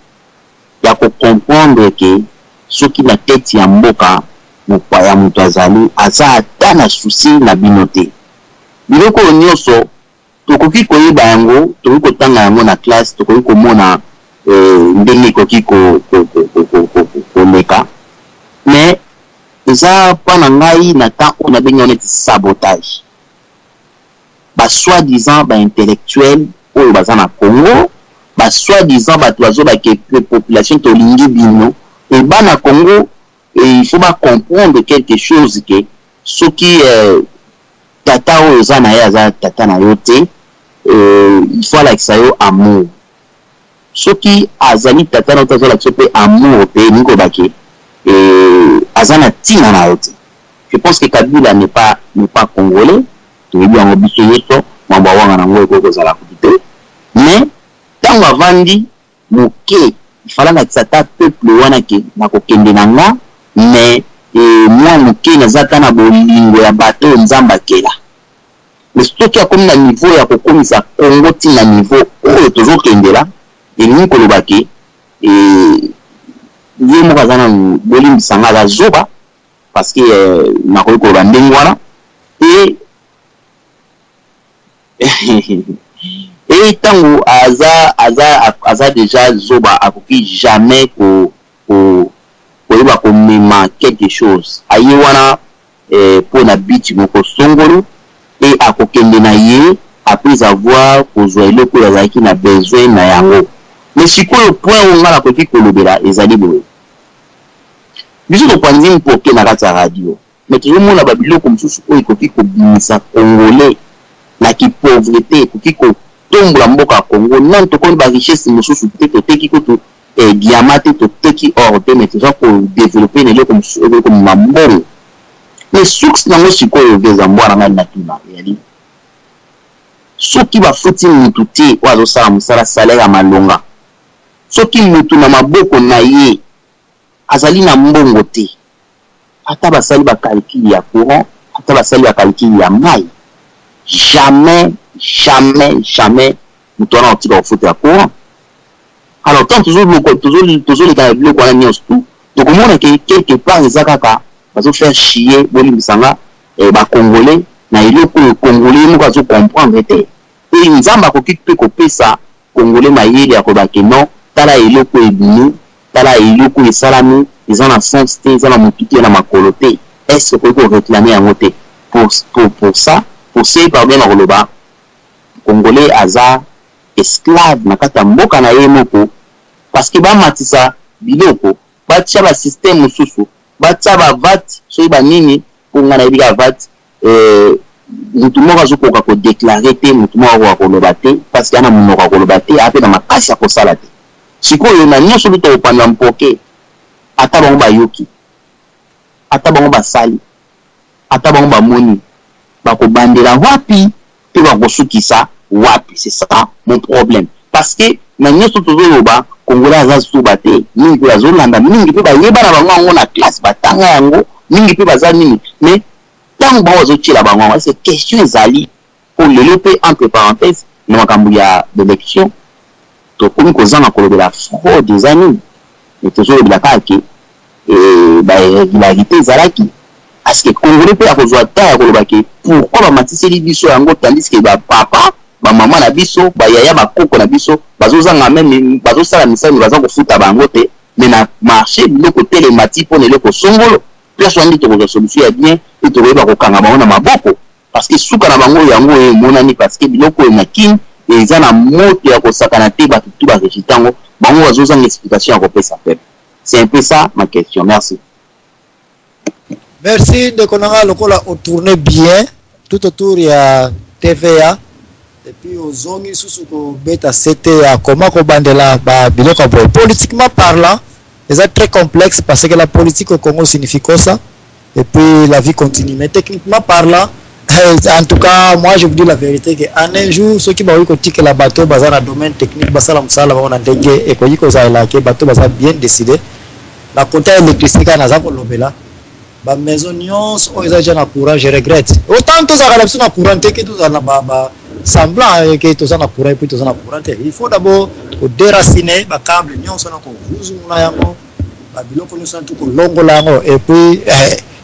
ya kocomprendre ke soki na tete ya mboka mopaya, moto azali aza ata na souci na bino te. Biloko oyo nyonso tokoki koyeba yango, tokoki kotanga yango na classe, tokoki komona ndenge ekoki koleka, mais eza mpa na ngai na temps oyo nabengi yango neti sabotage. Basoi-disant baintellectuel oyo baza na Congo, basoi-disant bato bazobake population tolingi bino e bana Congo, et il faut bacomprendre quelque chose ke soki tata oyo oza na ye aza tata na yo te, il faut alakisa yo amour. Soki azali tata na yo te, azolakisa yo mpe amour te, elingi koloba ke aza na ntina na yo te. Je pense que Kabila n'est pas congolais, toyebi yango biso nyonso. Mambo awanga nango ekoki kozala kutu te, mais Ntango avandi moke, ifala alakisa ata peuple wana ke nakokende na nga, mais mwa moke naza ata na bolingo ya bato oyo Nzambe akela. Mais soki akomi na niveau ya kokomisa Congo ti na niveau oyo tozokendela, elingi koloba ke ye moko aza nanu, bolimbisa nga, aza zoba, parce que nakoki koloba ndenge wana. Et ntango aza déjà zoba, akoki jamais ko ko koyeba komema quelque chose. Aye wana mpo na but moko songolo, e akokende na ye après avoir kozwa eloko oyo azalaki na besoin na yango. Mais sikoyo, point oyo nga nakoki kolobela ezali boye: biso topanzi mpoke na kati ya radio, mais tozomona babiloko mosusu oyo ekoki kobimisa Congolais na kipauvreté, ekoki kotombola mboka ya Congo. Nani tokomi barichesse mosusu te, toteki kutu diamant te, toteki or te, mais toza kodévelopper na eloko mosusu oyo ekoki komema mbongo. Mais source nango sikoyo eza mbwana ngai natuna eyali: soki bafuti mutu te oyo azosala mosala salaire ya malonga, soki mutu na maboko na ye azali na mbongo te, ata basali bacalcul ya courant, ata basali bacalcul ya mai, jamais, jamais, jamais moto wana otika kofutela courant. Alors tant tozoleka na biloko wana nyonso tu, tokomona ke quelque part eza kaka bazofaire chier, bolimbisanga, bacongolais na eloko oyo Congolais moko azocomprendre te. E Nzambe akoki mpe kopesa Congolais mayele ya koyeba ke non, tala eloko ebimi, tala eloko esalami, eza na sens te, eza na motu te, na makolo te. Est ce okoki koréclamer yango te? Pour ça, pour ce, pardon, na koloba Congolais aza esclave na kati ya mboka na ye moko, parce que bamatisa biloko, batia basystème mosusu, batia baVAT, soki banini, mpo ngai nayebi kaka VAT. Mutu moko azokoka kodéclarer te, mutu moko akoka koloba te, parce que ana monoko ya koloba te, ape na makasi ya kosala te. Sikoyo na nyonso luta kopanza mpoke, ata bango bayoki, ata bango basali, ata bango bamoni, bakobandela wapi mpe bakosukisa wapi? C'est ça mon problème, parce que na nyonso tozoloba, Congolais aza zuba te. Mingi mpe bazolanda, mingi mpe bayeba na bango yango na classe, batanga yango, mingi mpe baza nini. Mais ntango bango bazotiela bango yango, ese question ezali po lelo mpe, entre parenthèse, na makambo ya d'élection, tokomi kozanga kolobela fraude eza nini, mais tozolobela kaka ke bairrégularité ezalaki. Parce que Congolais mpe akozwa temps ya koloba ke pourquoi bamatiseli biso yango, tandis ke bapapa, bamama na biso, bayaya, bakoko na biso bazozanga même, bazosala misala, baza kofuta bango te, mais na marché biloko telema ti mpona eloko songolo. Place wana nde tokozwa solution ya bien mpe tokoyeba kokanga bango na maboko, parce que suka na bango yango oyo emonani, parce que biloko oyo na Kini eza na moto ya kosakana te. Bato tu barejeter yango, bango bazozanga explication ya kopesa peuple. C'est un peu ça ma question, merci. Merci, ndeko na nga. Lokola otourne bien tout autour ya TVA et puis ozongi lisusu kobeta sete ya koma kobandela babiloko ya boye, politiquement parlant eza très complexe, parce que la politique au Congo signifie quoi ça, et puis la vie continue. Mais techniquement parlant, en tout cas, moi je vous dis la vérité que en un jour, soki bakoki kotikela bato baza na domaine technique basala mosala bango na ndenge ekoki kozala ke bato baza bien décidé na côté ya électricité kaka naza kolobela, bamaison nyonso oyo eza déjà na courant, je regrette. Autant tozalaka na biso na courant te ke tozala na ba semblant ke toza na courant et puis toza na courant te. Il faut d'abord kodéraciner bacâble nyonso na kovuzumuna yango, babiloko nyonso na tu kolongola yango. Et puis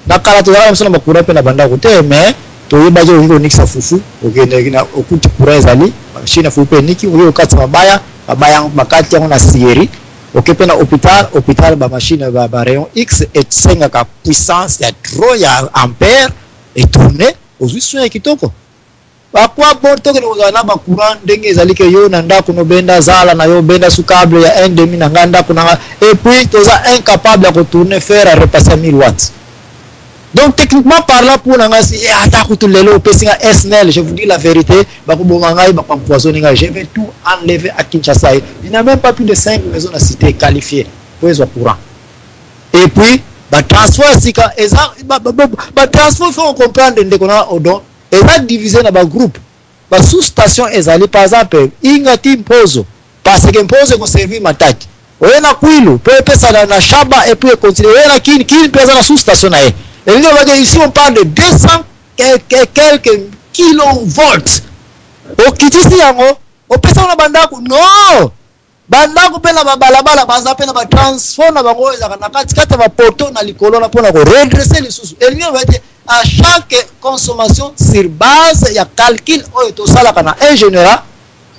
na kala tozalaka na biso na bacourant mpe na bandako te, mais toyebaki okoki konikisa fufu, okende okuti courant ezali, machine ya fufu mpe eniki, okoki kokatisa mabaya, mabaya yango bakati yango na scierie. Oke mpe na hôpital, hôpital bamachine ba rayon X esengaka puissance ya trop ya ampère, etourne, ozwi soin ya kitoko. Bakwa bon, tokende kozala na bacourant ndenge ezali ke yo na ndako nobenda zala na yo, obenda su câble ya 1 demi na ngai ndako na ngai, et puis toza incapable ya kotourner fer à repasser 1000 watts. Donc techniquement parlant, pour na ngai si ata kutu lelo opesi nga SNEL, je vous dis la vérité, bakoboma ngai, bakoempoisonner ngai. Je vais tout enlever. À Kinshasa, il n'y a même pas plus de 5 maisons na cité qualifiées po ezwa courant. Et puis batransport sika eza batransport, faut comprendre, ndeko na Odon, eza divisé na bagroupe, basous station ezali. Par exemple, Inga ti Mpozo, Parce que mpozo ekoservir Matadi, oye na Kwilu mpo epesa na Shaba et puis econtinue, oye na Kin, Kin mpe aza na sous station na ye. Elingi koloba ke ici on parle de 200 quelques kilovolts. Okitisi yango, opesa yango na bandako? Non, bandako mpe na babalabala baza mpe na batransfo na bango oyo ezalaka na kati kati ya bapoto na likolo na mpona koredresser lisusu. Elingi koloba ete à chaque consommation, sur base ya calcul oyo tosalaka na ingénierat,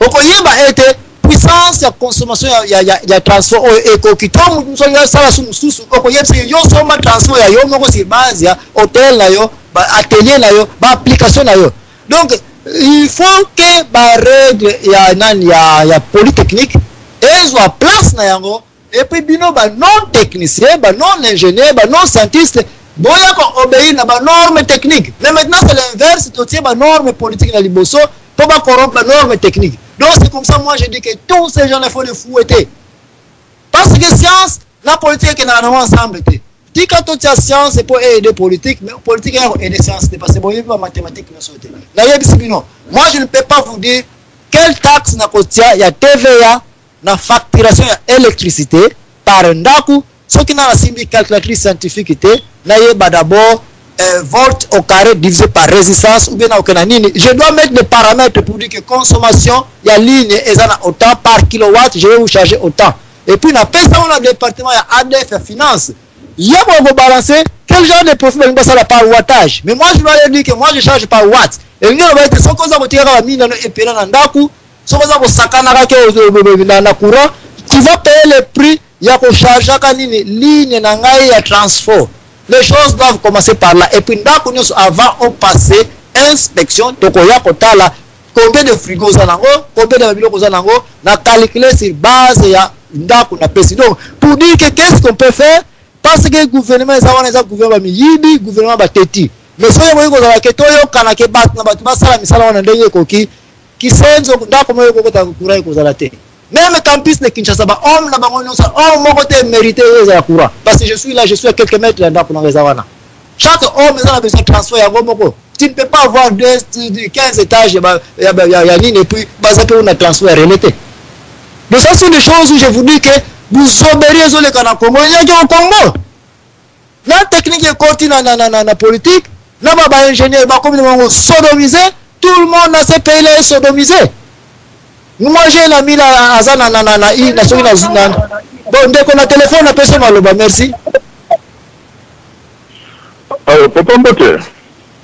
okoyeba ete puissance ya consommation ya transfo oyo ekoki to motu mosusu alingi asala su mosusu, okoyebisa yo somba transfo ya yo moko sur base ya hotel na yo, baatelier na yo, baapplication na yo. Donc il faut que barègle ya nani ya polytechnique ezwa place na yango, et puis bino ba non technicien, ba non ingénieur, ba non scientiste, boya koobéir na banorme technique. Mais maintenant c'est l'inverse, totie banorme politique na liboso mpo bacorrompre banorme technique. Donc c'est comme ça, moi je dis que tous ces gens, il faut les fouetter, parce que science na politique ekendaka nango ensemble te. Tika totia science mpo aider politique, mais politique eya koaider science te, parce que boyebi bamathématique nyonso te. Nayebisi bino, moi je ne peux pas vous dire quelle taxe nakotia ya TVA na facturation ya électricité par ndako soki na nasimbi calculatrice scientifique te. Nayeba d'abord volt au carré divisé par résistance ou bien na nini. Je dois mettre des paramètres pour dire que consommation ya ligne eza na autant par kilowatt, je vais vous charger autant. Et puis napesa ngo na département ya ADF, ya finance, ye kobalancer quel genre de profit balingi basala par wattage. Mais moi je dois leur dire que moi je charge par watt. Elingi oloba ete soki oza kotikaka baminda no epela na ndako, soki oza kosakanaka ke na courant, tu vas payer le prix ya kochargeaka nini, ligne na ngai ya transfo. Les choses doivent commencer par là. Et puis ndako nyonso, avant opasser inspection, tokoya kotala combien de frigo oza nango, combien de babiloko oza nango, na calculer sur base ya ndako napesi. Donc pour dire que qu'est-ce qu'on peut faire, parce que gouvernement eza wana, eza gouvernement bamiyibi, gouvernement bateti. Mais soki ekoki kozala ke toyokana ke bato na bato basala misala wana ndenge ekoki, kisenzo ndako moko ekokota courant ekozala te. Même campus de Kinshasa, bahomme na bango nyonso, homme moko te mérité oyo ezala courant, parce que je suis là, je suis à quelques mètres ya ndako nanga eza wana. Chaque homme eza na besoin transfo yango moko. Tu ne peux pas avoir deux, 15 étages ya nini et puis baza mpe na transfo ya relais te. Donc ça sont des choses où je vous dis que buzoberi ezoleka na Congo, eyaki au Congo na technique ekoti na politique na ba baingénieur bakomi na bango sodomisé. Tout le monde dans ce pays là est sodomisé. Moi j'ai un ami là, aza na soki na bon, ndeko na telefone, napesi maloba, merci. Allo, papa, mbote.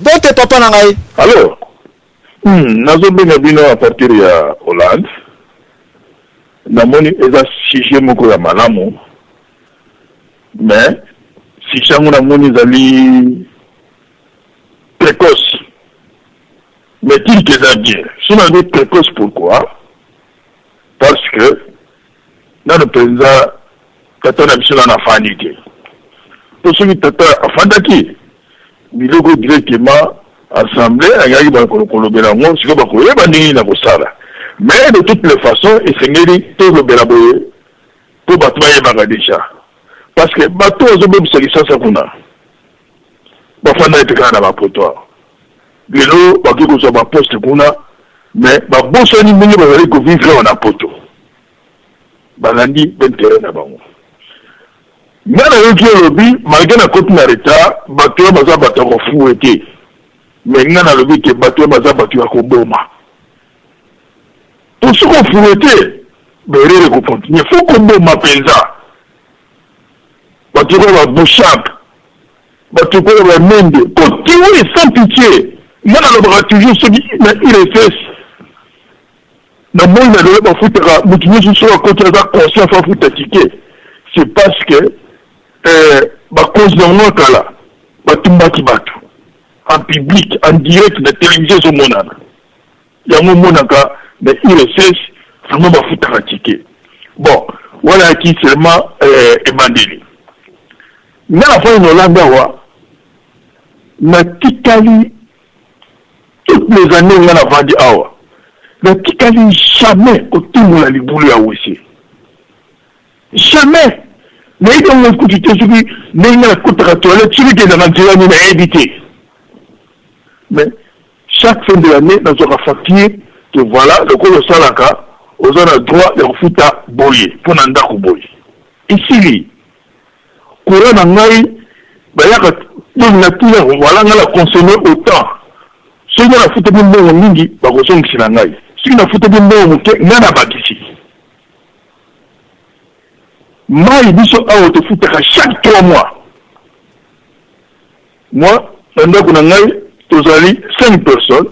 Mbote, papa na ngai. Allo, nazobenga bino à partir ya Hollande. Namoni eza sujet moko ya malamu, mais sujet yango namoni ezali précoce, mais tilke eza bien. So nalobi précoce, pourquoi? Parce que nano mpenza tata na biso nano afandi te, mpo soki tata afandaki, biloko directement assemblée alingaki kolobela yango. Sikoyo bakoyeba ndenge nini na kosala. Mais de toutes les façons esengeli tolobela boye mpo bato bayebaka déjà, parce que bato bazobebisa Kinshasa kuna bafanda ete kaka na bapoto. Lelo bakoki kozwa baposte kuna, mais babosani ndenge bazali kovivre awa na poto, balandi baintérêt na bango. Nga nayoki olobi, malgré nakoti na retard, bato oyo baza bato ya kofouetter, mais nga nalobi ke bato oyo baza bato ya koboma, po soki ofouetter, baerreur ekocontinuer. Faut koboma mpenza bato oyo baBoshab, bato oyo baMende, kotuer sans pitié. Nga nalobaka toujours, soki na URSS na moi na lelo bafutaka motu nyonso soki akoti aza conscient faut afuta ticket, c'est parce que bakonzi na bango ya kala batumbaki bato en public, en direct na télévision ezomonana. Yango omonaka na URSS vraiment bafutaka ticket. Bon, wana yaki seulement ebandeli. Nga nafandi na Hollande awa, natikali toutes les années nga navandi awa, natikali jamais kotumbola libulu ya WC, jamais. Nayebi yango kutu te soki ndenge nga nakotaka toilette, soki kendaka nzela nini, nayebi te. Mais chaque fin de l'année nazwaka facture que voilà, lokola osalaka. Oza na droit ya kofuta boye mpo na ndako boye. Esili. Courant na ngai bayaka donc na tina voilà ngai na consommer autant. Soki ngai nafutaki mbongo mingi bakozongisela ngai. Soki nafutaki mbongo moke ngai nabakisi. Mayi biso awa tofutaka chaque 3 mois. Moi na ndako na ngai tozali 5 personnes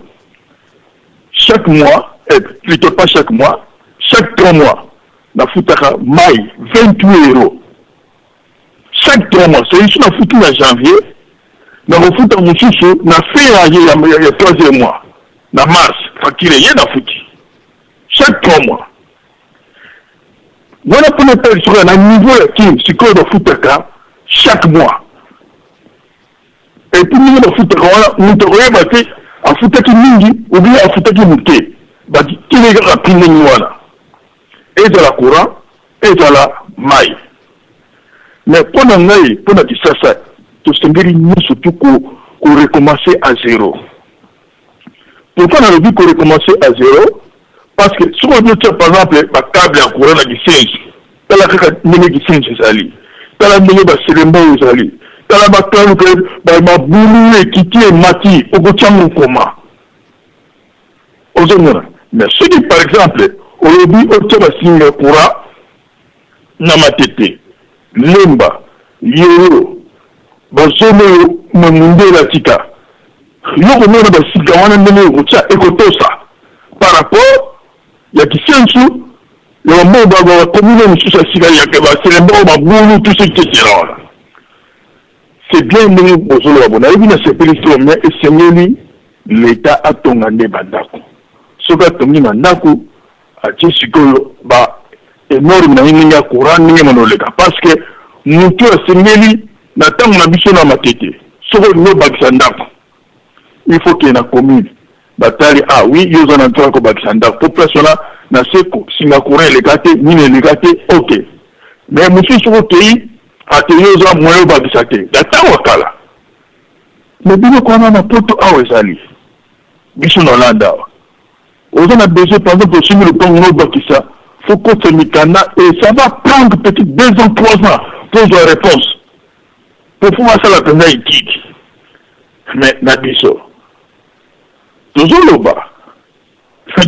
chaque mois eh, plutot pas chaque mois, chaque 3 mois nafutaka mayi 28 euros chaque 3 mois. C'est soki nafuti na janvier nakofuta mosusu na fin ya, ya, ya, ya troisième mois na mars facture ye nafuti chaque 3 mois. Wana mpona etali soki na niveau ya Kin sikoyo bafutaka chaque mois. Et puis ndenge bafutaka wana moto akoyeba te afutaki mingi ou bien afutaki moke, batili kaka prix ndenge wana, ezala courant ezala mayi. Mais mpo na ngai, mpo na Kisasa, tosengeli nyonso tu ko ko recommencer à zero. Pourquoi nalobi ko recommencer à zero? Parce que soki olobi otia par exemple ba cable ya courant na Kisenso, tala kaka ndenge Kisenso ezali, tala ndenge ba Selembao ezali, tala ba Kaluka, ba mabulu ekiti emati, okotia yango comment? Ozomona? Mais soki par exemple olobi otia ba singa ya courant na Matete, Lemba, Yolo, ba zone oyo mundele atika, yo okomona ba sika wana ndenge okotia ekotosa par rapport ya Kisensu, ya ba mboka ba commune mosusu ya sika ya ba Selembao, Mabulu, tout ce qui est wana. C'est bien ndenge bozoloba bo, nayebi nasepeli trop, mais esengeli l'Etat atonga nde ba ndako. Soki atongi ba ndako, atie sikoyo ba enorme na ye ndenge ya courant ndenge mana oleka, parce que mutu asengeli na tango na biso na Matete, soki olingi obakisa ndako il faut kende na commune batali, ah oui yo oza na droit ya kobakisa ndako po place wana na se singa courant eleka te, nini eleka te, ok. Mais mosusu soki okeyi ate yo oza moyen obakisa te na tango ya kala. Mais biloko wana na poto awa ezali, biso na Hollande awa oza na besoin par exemple osimbi lopango na obakisa, faut kotisa mikanda et ça va prendre peut-être 2 ans 3 ans po ozwa réponse, po faut basala mpenza étude. Mais na biso tozoloba,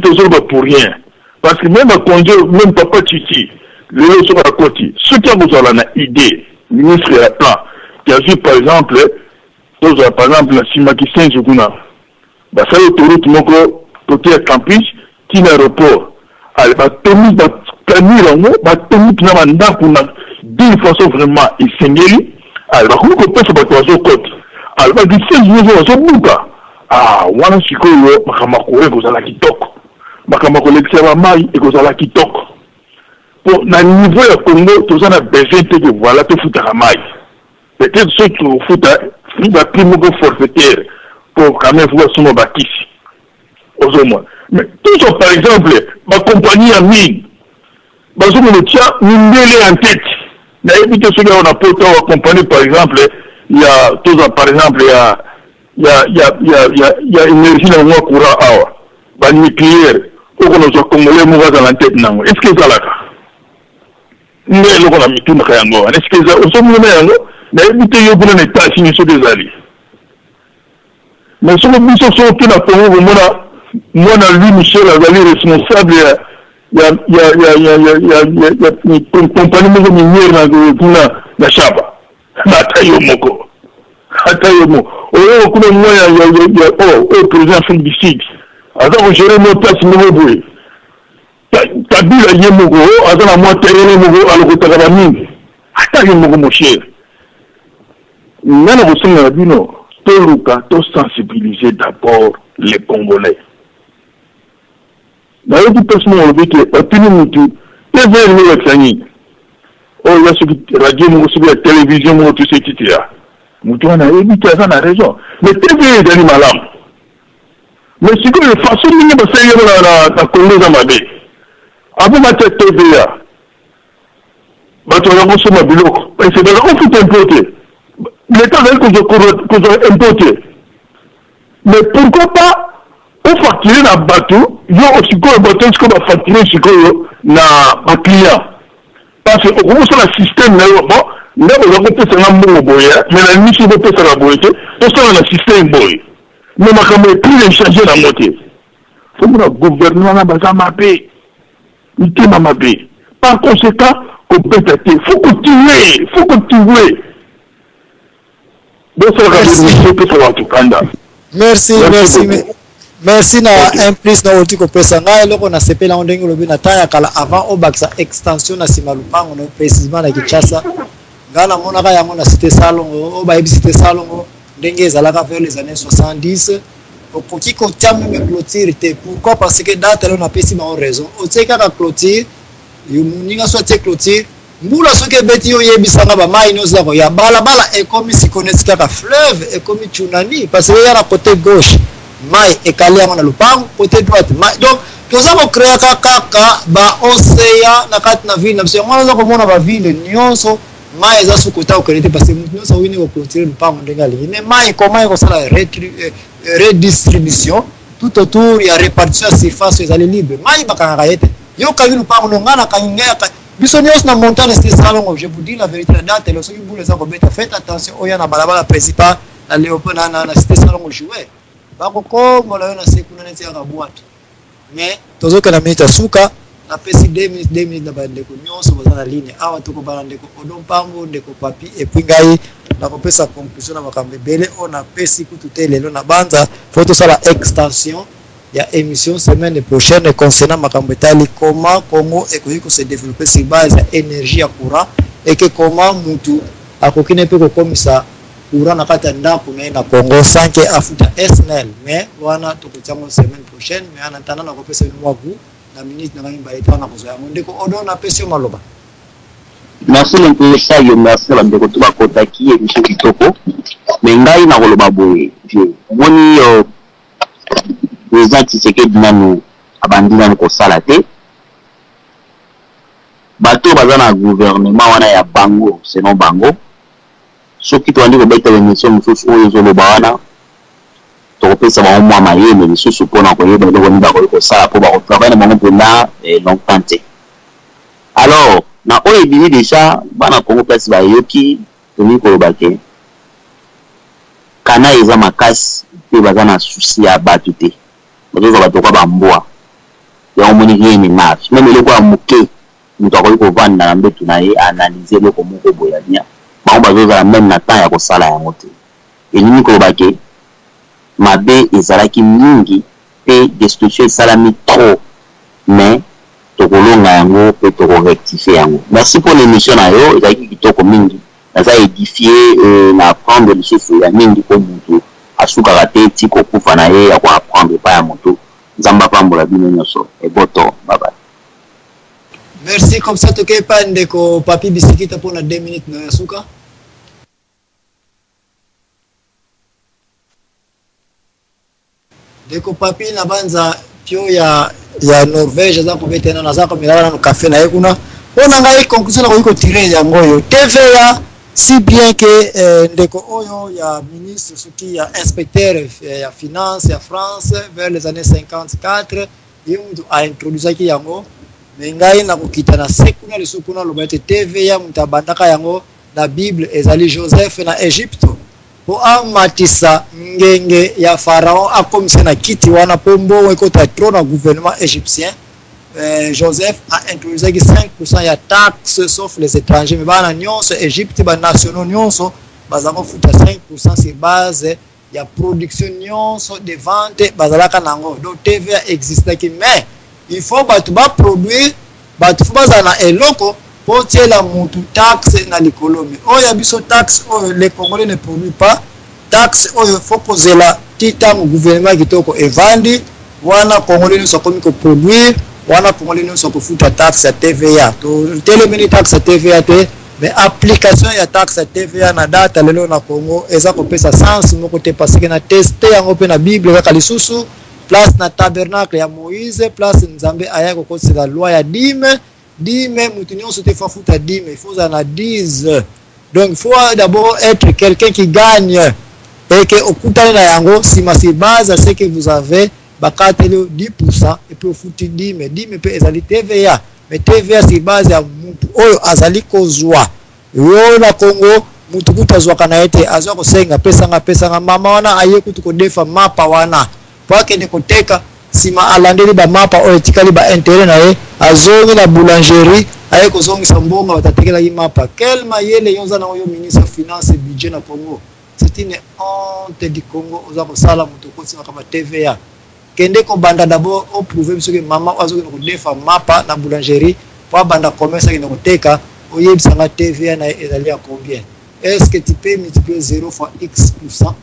tozoloba pour rien, parce que même bakonzi, même papa Titi lelo soki akoti, soki akozala na idée ministre ya plan qui azwi par exemple, tozwa par exemple na nsima Kisenso kuna basali autoroute moko côté ya campus ti na aéroport, ale batongi bakanir yango, batongi mpena bandako na d'une façon vraiment esengeli, ale bakomi kopesa bato bazokota, ale bakisenzi nyonso bazobuka. Ah, wana sikoyo makambo ya courant ekozala kitoko, makambo ya kolekisa bamai ekozala kitoko. Po na niveau ya Congo toza na besoin te ke voilà tofutaka mai, peut-être soki tokofuta ba prix moko forfaitaire po quand même faut basomba bakisi, ozomona. Mais tozwa par exemple bacompagnie ya mine bazomona otia mindele en tête, nayebi te soki awa na poto awa compagnie par exemple ya, tozwa par exemple ya ya ya ya ya ya énergie na yango ya courant awa, ba nucléaire, oko nazwa congolais moko azala en tête nango, est ce que ezalaka nde eloko na mitunaka yango wana? Est ce que eza ozomona yango? Nayebi te yo kuna na États-Unis soki ezali, mais soki biso soki oke na Congo komona mwana Louis Michel azali responsable ya ya ya ya ya ya ya ya ya compagnie moko minière na kuna na Shaba, ata yo moko, ata yo moko oyo kuna mwa ya ya ya ya oh oyo président Afrique du Sud aza kogérer mwa place moko boye, Kabila ye moko aza na mwa terrain moko alokotaka bamingi, ata ye moko. Mon cher, nga na kosenga na bino toluka tosensibiliser d'abord les Congolais. Nayoki mpasi moko olobi ke batuni mutu TV elingi olakisa nini, oyo eza soki radio moko, soki ya télévision moko, tout ce etc. Mutu wana ayebi te, aza na raison, mais TV ezali malamu, mais sikoyo façon ndenge basali yango na Congo eza mabe. Apo batia TVA, bato baza kosomba biloko ese baza kofuta impôt te, l'État azali kozwa impôt te, mais pourquoi pas ofacture na bato? Yo sikoyo bato sikoyo bafacture sikoyo na baclient, parce que okoki kosala système na yo. Bon, nde boza kopesa nga mbongo boye, mais na misi bopesaka boye te, tosala na système boye. Mais makambo ya prix echange nango te. Fomona gouvernement na baza mabe, mitema mabe. Par conséquent, kobeta te, faut continuer, faut continuer. Bosalaka émission, opesa bato kanda. Merci, merci, merci na un plus na oti kopesa ngai eloko. Nasepeli yango ndenge olobi na temps ya kala, avant obakisa extension na nsima lupango no, précisement na Kinshasa. Ngai namonaka yango na Cité Salongo, oyo bayebi Cité Salongo ndenge ezalaka vers les années 70. Okoki kotia même clôture te. Pourquoi? Parce que date lelo napesi bango raison. Otie kaka clôture, moninga so atie clôture, mbula soki ebeti, yo oyebisanga, bamai nyonso eza koya, balabala ekomi sikoyo neti kaka fleuve, ekomi tsunami, parce que eya na côté gauche, mai ekali yango na lopango, côté droite mai. Donc toza kocréaka kaka baocéan na kati na ville na biso. Yango wana oza komona baville nyonso, mai eza su kota okende te, parce que motu nyonso awini koclôturer lopango ndenge alingi. Mais mai koma ekosala redistribution tout autour ya répartition ya surface ezali libre. Mai bakangaka ye te. Yo okangi lopango no, ngai nakangi ngai, biso nyonso na montagne Cité Salongo. Je vous dis la vérité, na date lelo, soki mbula eza kobeta, faites attention. Oya na balabala principal na Léopold na Cité Salongo, jouer bakokombola yo na se kuna neti yaka bwate. Mais tozokenda minute ya suka. Napesi 2 minutes, 2 minutes na bandeko nyonso baza na ligne awa. Tokobana ndeko Odo Mpango, ndeko Papi, et puis ngai nakopesa conclusion na makambo ebele oyo napesi kutu te lelo. Na banza fo tosala extension ya émission semaine prochaine concernant makambo etali comment Congo ekoki kose développer sur base ya énergie ya courant, et que comment mutu akoki ne mpe kokomisa courant na kati ya ndako na ye na Congo sans que afuta SNEL. Mais wana tokotia yango semaine prochaine. Mais en attendant, nakopesa bino mwa goût na minute na ngai mibale te wana kozwa yango. Ndeko Odo, napesi yo maloba. Merci mpesa yo, merci na bandeko to bakotaki émission kitoko. Mais ngai nakoloba boye, vieux, omoni président Tshisekedi nanu abandi nanu kosala te. Bato baza na gouvernement wana ya bango, selon bango, soki tobandi kobeta émission mosusu oyo ezoloba wana, tokopesa bango mwa mayele lisusu mpona koyeba eloko nini bakoki kosala, mpo bakotravaille na bango mpenza longtemps te. Alors na oyo ebimi déjà, bana Congo place bayoki, tolingi koloba ke kana eza makasi mpe baza na souci ya bato te. Bazozwa bato kwa bambwa yango. Omoni, rien ne marche. Même eloko ya moke, moto akoki kovanda na mbetu na ye, analyse eloko moko boye ya bien, bango bazozala même na temps ya kosala yango te. Elingi koloba ke mabe ezalaki mingi mpe destruction esalami trop, mais tokolonga yango mpe tokorectifier yango. Merci mpona émission na yo, ezalaki kitoko mingi. Naza édifié, na apprendre lisusu ya mingi, mpo motu asukaka te ti kokufa na ye ya koapprendre epai ya motu. Nzambe apambola bino nyonso. Eboto, bye. Merci. Comme ça tokei pa ndeko Papi Bisikita mpona 2 minutes na ya suka. Ndeko Papi na banza pio ya Norvège aza kobeta nano, aza komela nano kafe na ye kuna. Mpo na ngai, conclusion nakoki kotirer yango oyo: TVA, si bien que ndeko oyo ya ministre, soki ya inspecteur ya finance ya France vers les années 54, ye mutu aintroduisaki yango. Mais ngai nakokita na se kuna lisusu, kuna aloba ete TVA, moto abandaka yango na Bible ezali Joseph na Egypte, mpo amatisa ngenge ya Pharaon, akomisa na kiti wana, mpo mbongo ekota trop na gouvernement égyptien. Joseph aintroduisaki 5% ya taxe, sauf les étrangers. Mais bana nyonso Egypte, banationaux nyonso baza kofuta 5% sur base ya production nyonso de vente bazalaka nango. Donc TVA existaki, mais il faut bato baproduire, bato fo bazala na eloko mpo tiela mutu taxe na likolo. Mais oyo ya biso, taxe oyo, les Congolais ne produit pas. Taxe oyo fo kozela ti ntango gouvernement kitoko evandi wana, Congolais nyonso akomi koproduire, wana Congolais nyonso akofuta taxe ya TVA. Totelemeli taxe ya TVA te, mais application ya taxe ya TVA na data lelo na Congo eza kopesa sens moko te, parce que na teste yango mpe na Bible kaka lisusu, place na tabernacle ya Moïse, place Nzambe aya kokotisela loi ya dîme. Dîme, motu nyonso te fo afuta dîme, il faut ozala na 10. Donc il faut d'abord être quelqu'un qui gagne et que okutani na yango nsima, sur base à ce que vous avez. Bakateli yo 10% et puis ofuti dime. Dime mpe ezali TVA. Mais TVA sur base ya mutu oyo azali kozwa. Yo na Congo mutu kutu azwaka na ye te, azwa kosenga pesa nga pesa nga. Mama wana aye kutu kodefa mapa wana po akende koteka, sima alandeli ba mapa oyo etikali ba interet na ye, azongi na boulangerie aye kozongisa mbongo bato atekelaki mapa. Quel mayele yo oza nango yo ministre ya finance et budget na Congo? C'est une honte du Congo oza kosala mutu okotisi makambo ya TVA. Kende ko banda d'abord o prouver biso ke maman oyo azo kende ko defa mapa na boulangerie po abanda commerce akende ko teka, oyebisa nga TVA na ye ezali ya combien? Est ce que tu peux multiplier zero fois x pour cent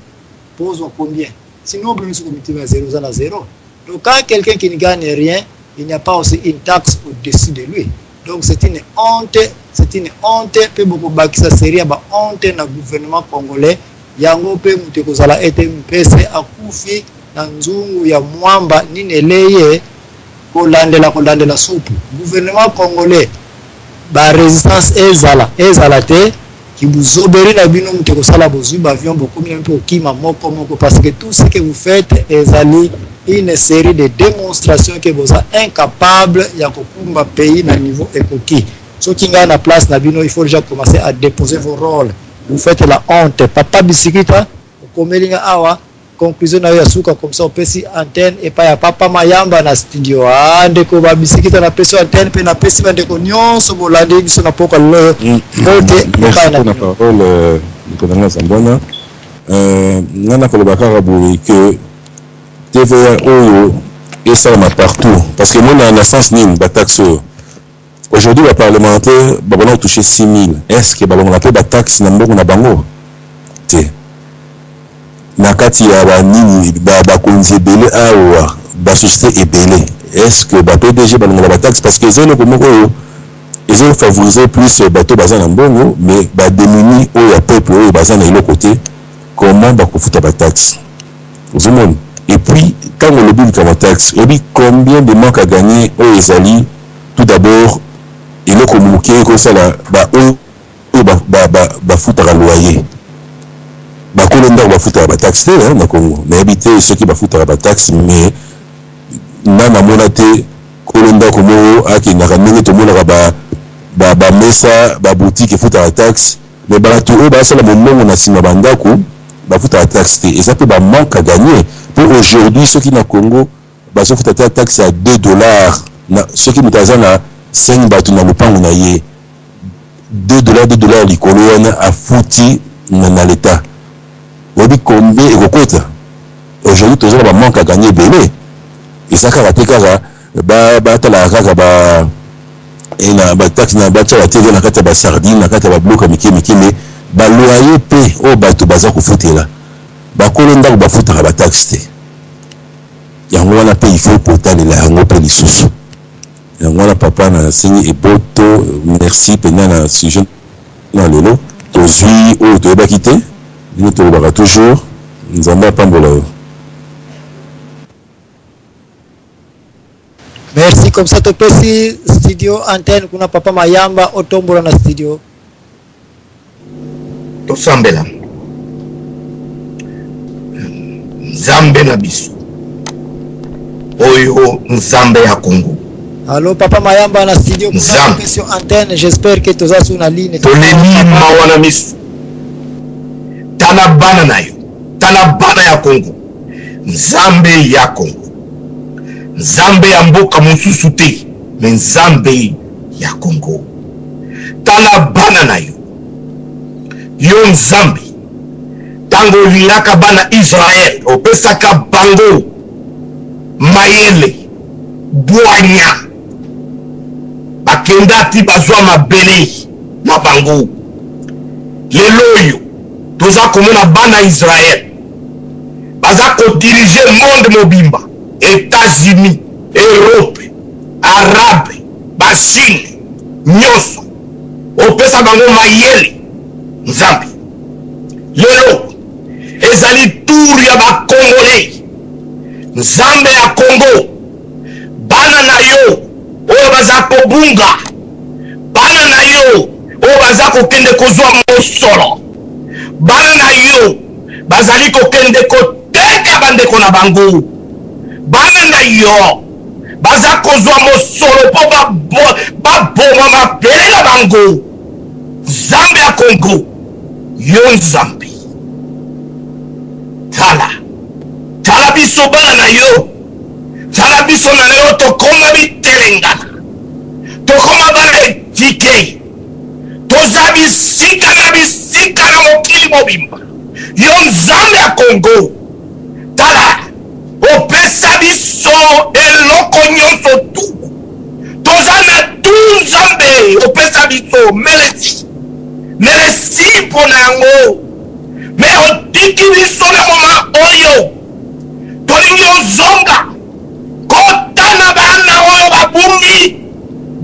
po ozwa combien? Sinon obimi lisusu ko multiplier ba zero oza na zero. Donc quand quelqu'un qui ne gagne rien, il n'y a pas aussi une taxe au dessus de lui. Donc c'est une honte, c'est une honte pe bokobakisa serie ya ba honte na gouvernement congolais yango pe mutu ekozala ete mpese akufi na nzungu ya mwamba nini eleye kolandela kolandela supu gouvernement congolais ba resistance ezala ezala te kibuzoberi na bino mutu ekosala bozui ba avion bokomi na mpe kokima moko moko parce que tout ce que vous faites ezali une série de démonstrations que boza incapable ya kokumba pays na niveau ekoki soki ngai na place na bino il faut déjà commencer à déposer vos rôles. Vous faites la honte papa bisikita okomeli nga awa Conclusion na yo ya suka comme ça opesi antenne epai ya papa Mayamba na studio. Ah ndeko ba bisikita na pesi antenne pe na pesi ba ndeko nyonso bolandi biso na pokwa lelo oyo. Mbote epai na bino. Parole euh, ndeko na nga Zambwana. Euh, nga nakoloba kaka boye que TVA oyo esalama partout parce que mona na sens nini ba taxe oyo aujourd'hui ba parlementaire babanda kotouche 6000 est ce que balongola mpe ba taxe na mbongo na bango te? Na kati ya ba nini ba bakonzi ebele awa ba societe ebele est ce que ba PDG balongola ba taxe parce que eza eloko moko oyo ezo favoriser plus bato baza na mbongo mais ba demunis oyo ya peuple oyo baza na eloko te comment bakofuta ba taxe ozomona et puis tango olobi likambo ya taxe oyebi combien de manque à gagner oyo ezali tout d'abord eloko moke ekosala ba oyo oyo bafutaka loyer bakolo ndako bafutaka ba taxe te na Congo nayebi te soki bafutaka ba taxe mais nga namona te kolo ndako moko akendaka ndenge tomonaka ba ba ba mesa ba boutique efutaka taxe mais bato oyo basala mombongo na nsima ba ndako bafutaka taxe te eza mpe ba manque à gagner mpo aujourd'hui soki na Congo bazofuta ta taxe ya 2 dollars na soki moto aza na 5 bato na lopango na ye 2 dollars 2 dollars likolo wana afuti na, na l'etat oyebi combien ekokota aujourd'hui toza na ba manque à gagner ebele eza kaka te kaka batalaka kaka ba na ba taxe na batia ba TVA na kati ya ba sardine na kati ya ba biloko ya mike mike mais ba loyer mpe oyo bato baza kofutela bakolo ndako bafutaka ba taxe te yango wana mpe il faut kotalela yango mpe lisusu Yango wana papa na sengi eboto merci penza na sujet na lelo tozui oyo toyebaki te ndenge tolobaka toujours nzambe apambola yo. Merci comme ça topesi studio antenne kuna papa Mayamba otombola na studio. Tosambela. Nzambe na biso oyo Nzambe ya Congo. Allo papa Mayamba na studio kuna topesi yo antenne j'espère que toza sous na ligne. Toleli mawa na miso. Tala bana na yo, tala bana ya Congo. Nzambe ya Congo. Nzambe ya mboka mosusu te, mais Nzambe ya Congo. Tala bana na yo. Yo Nzambe, tango olingaka bana Israël, opesaka bango mayele, bwanya. Bakenda ti bazwa mabele na bango. Lelo oyo toza komona bana Israël baza ko diriger monde mobimba, Etats-Unis, Europe, Arabe, ba Chine nyonso opesa bango mayele Nzambe. Lelo ezali tour ya ba Congolais. Nzambe ya Congo, bana na yo oyo baza kobunga, bana na yo oyo baza kokende kozwa mosolo, bana na yo bazali kokende koteka bandeko na bango. Bana na yo baza kozwa mosolo mpo baboma mabele na bango. Nzambe ya Congo, yo Nzambe, tala, tala biso bana na yo, tala biso na lelo tokoma bitelengana, tokoma bana etike, toza bisika na bisika na mokili mobimba. Yo Nzambe ya Congo, tala opesa biso eloko nyonso tu toza na tu Nzambe opesa biso melesi melesi mpo na yango me otiki biso na moma oyo tolingi ozonga kota na bana oyo babungi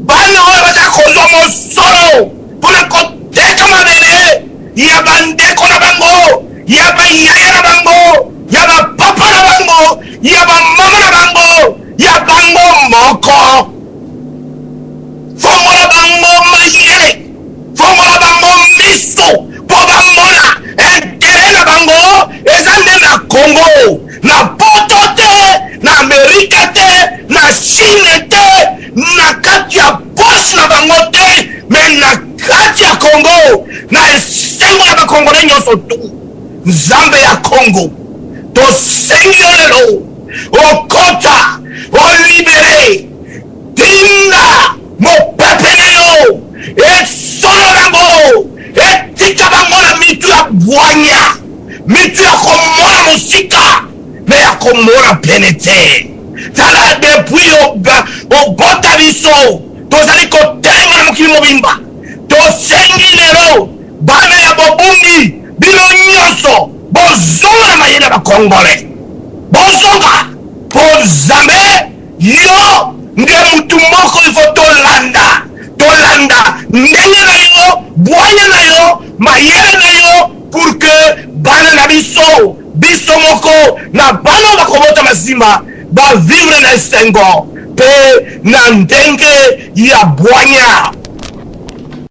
bana oyo baza kozwa mosolo mpo na koteka mabele ya bandeko na bango ya bayaya na bango ya bapapa na bango ya bamama na bango ya bango moko. Fongola bango mayele, fongola bango miso mpo bamona intere na bango eza nde na Congo, na poto te, na Amerika te, na Chine te, na kati ya poche na bango te, me na kati ya Congo, na esengo ya bakongole nyonso tu. Nzambe ya Congo, tosengi yo lelo okota, olibere, tinda mopepe na yo esolo bango, etika bango na mitu ya bwanya, mitu ya komona mosika me ya komona pene te. Tala, depuis obota biso tozali kotelema na mokili mobimba. Tosengi lelo bana ya bobungi, bino nyonso bozonga na mayele ya bakongole, bozonga mpo Nzambe yo nde mutu moko ifo tolanda, tolanda ndenge na yo, bwanya na yo, mayele na yo pour que bana na biso, biso moko na bana oyo bakobotama nsima ba vivre na esengo mpe na ndenge ya bwanya.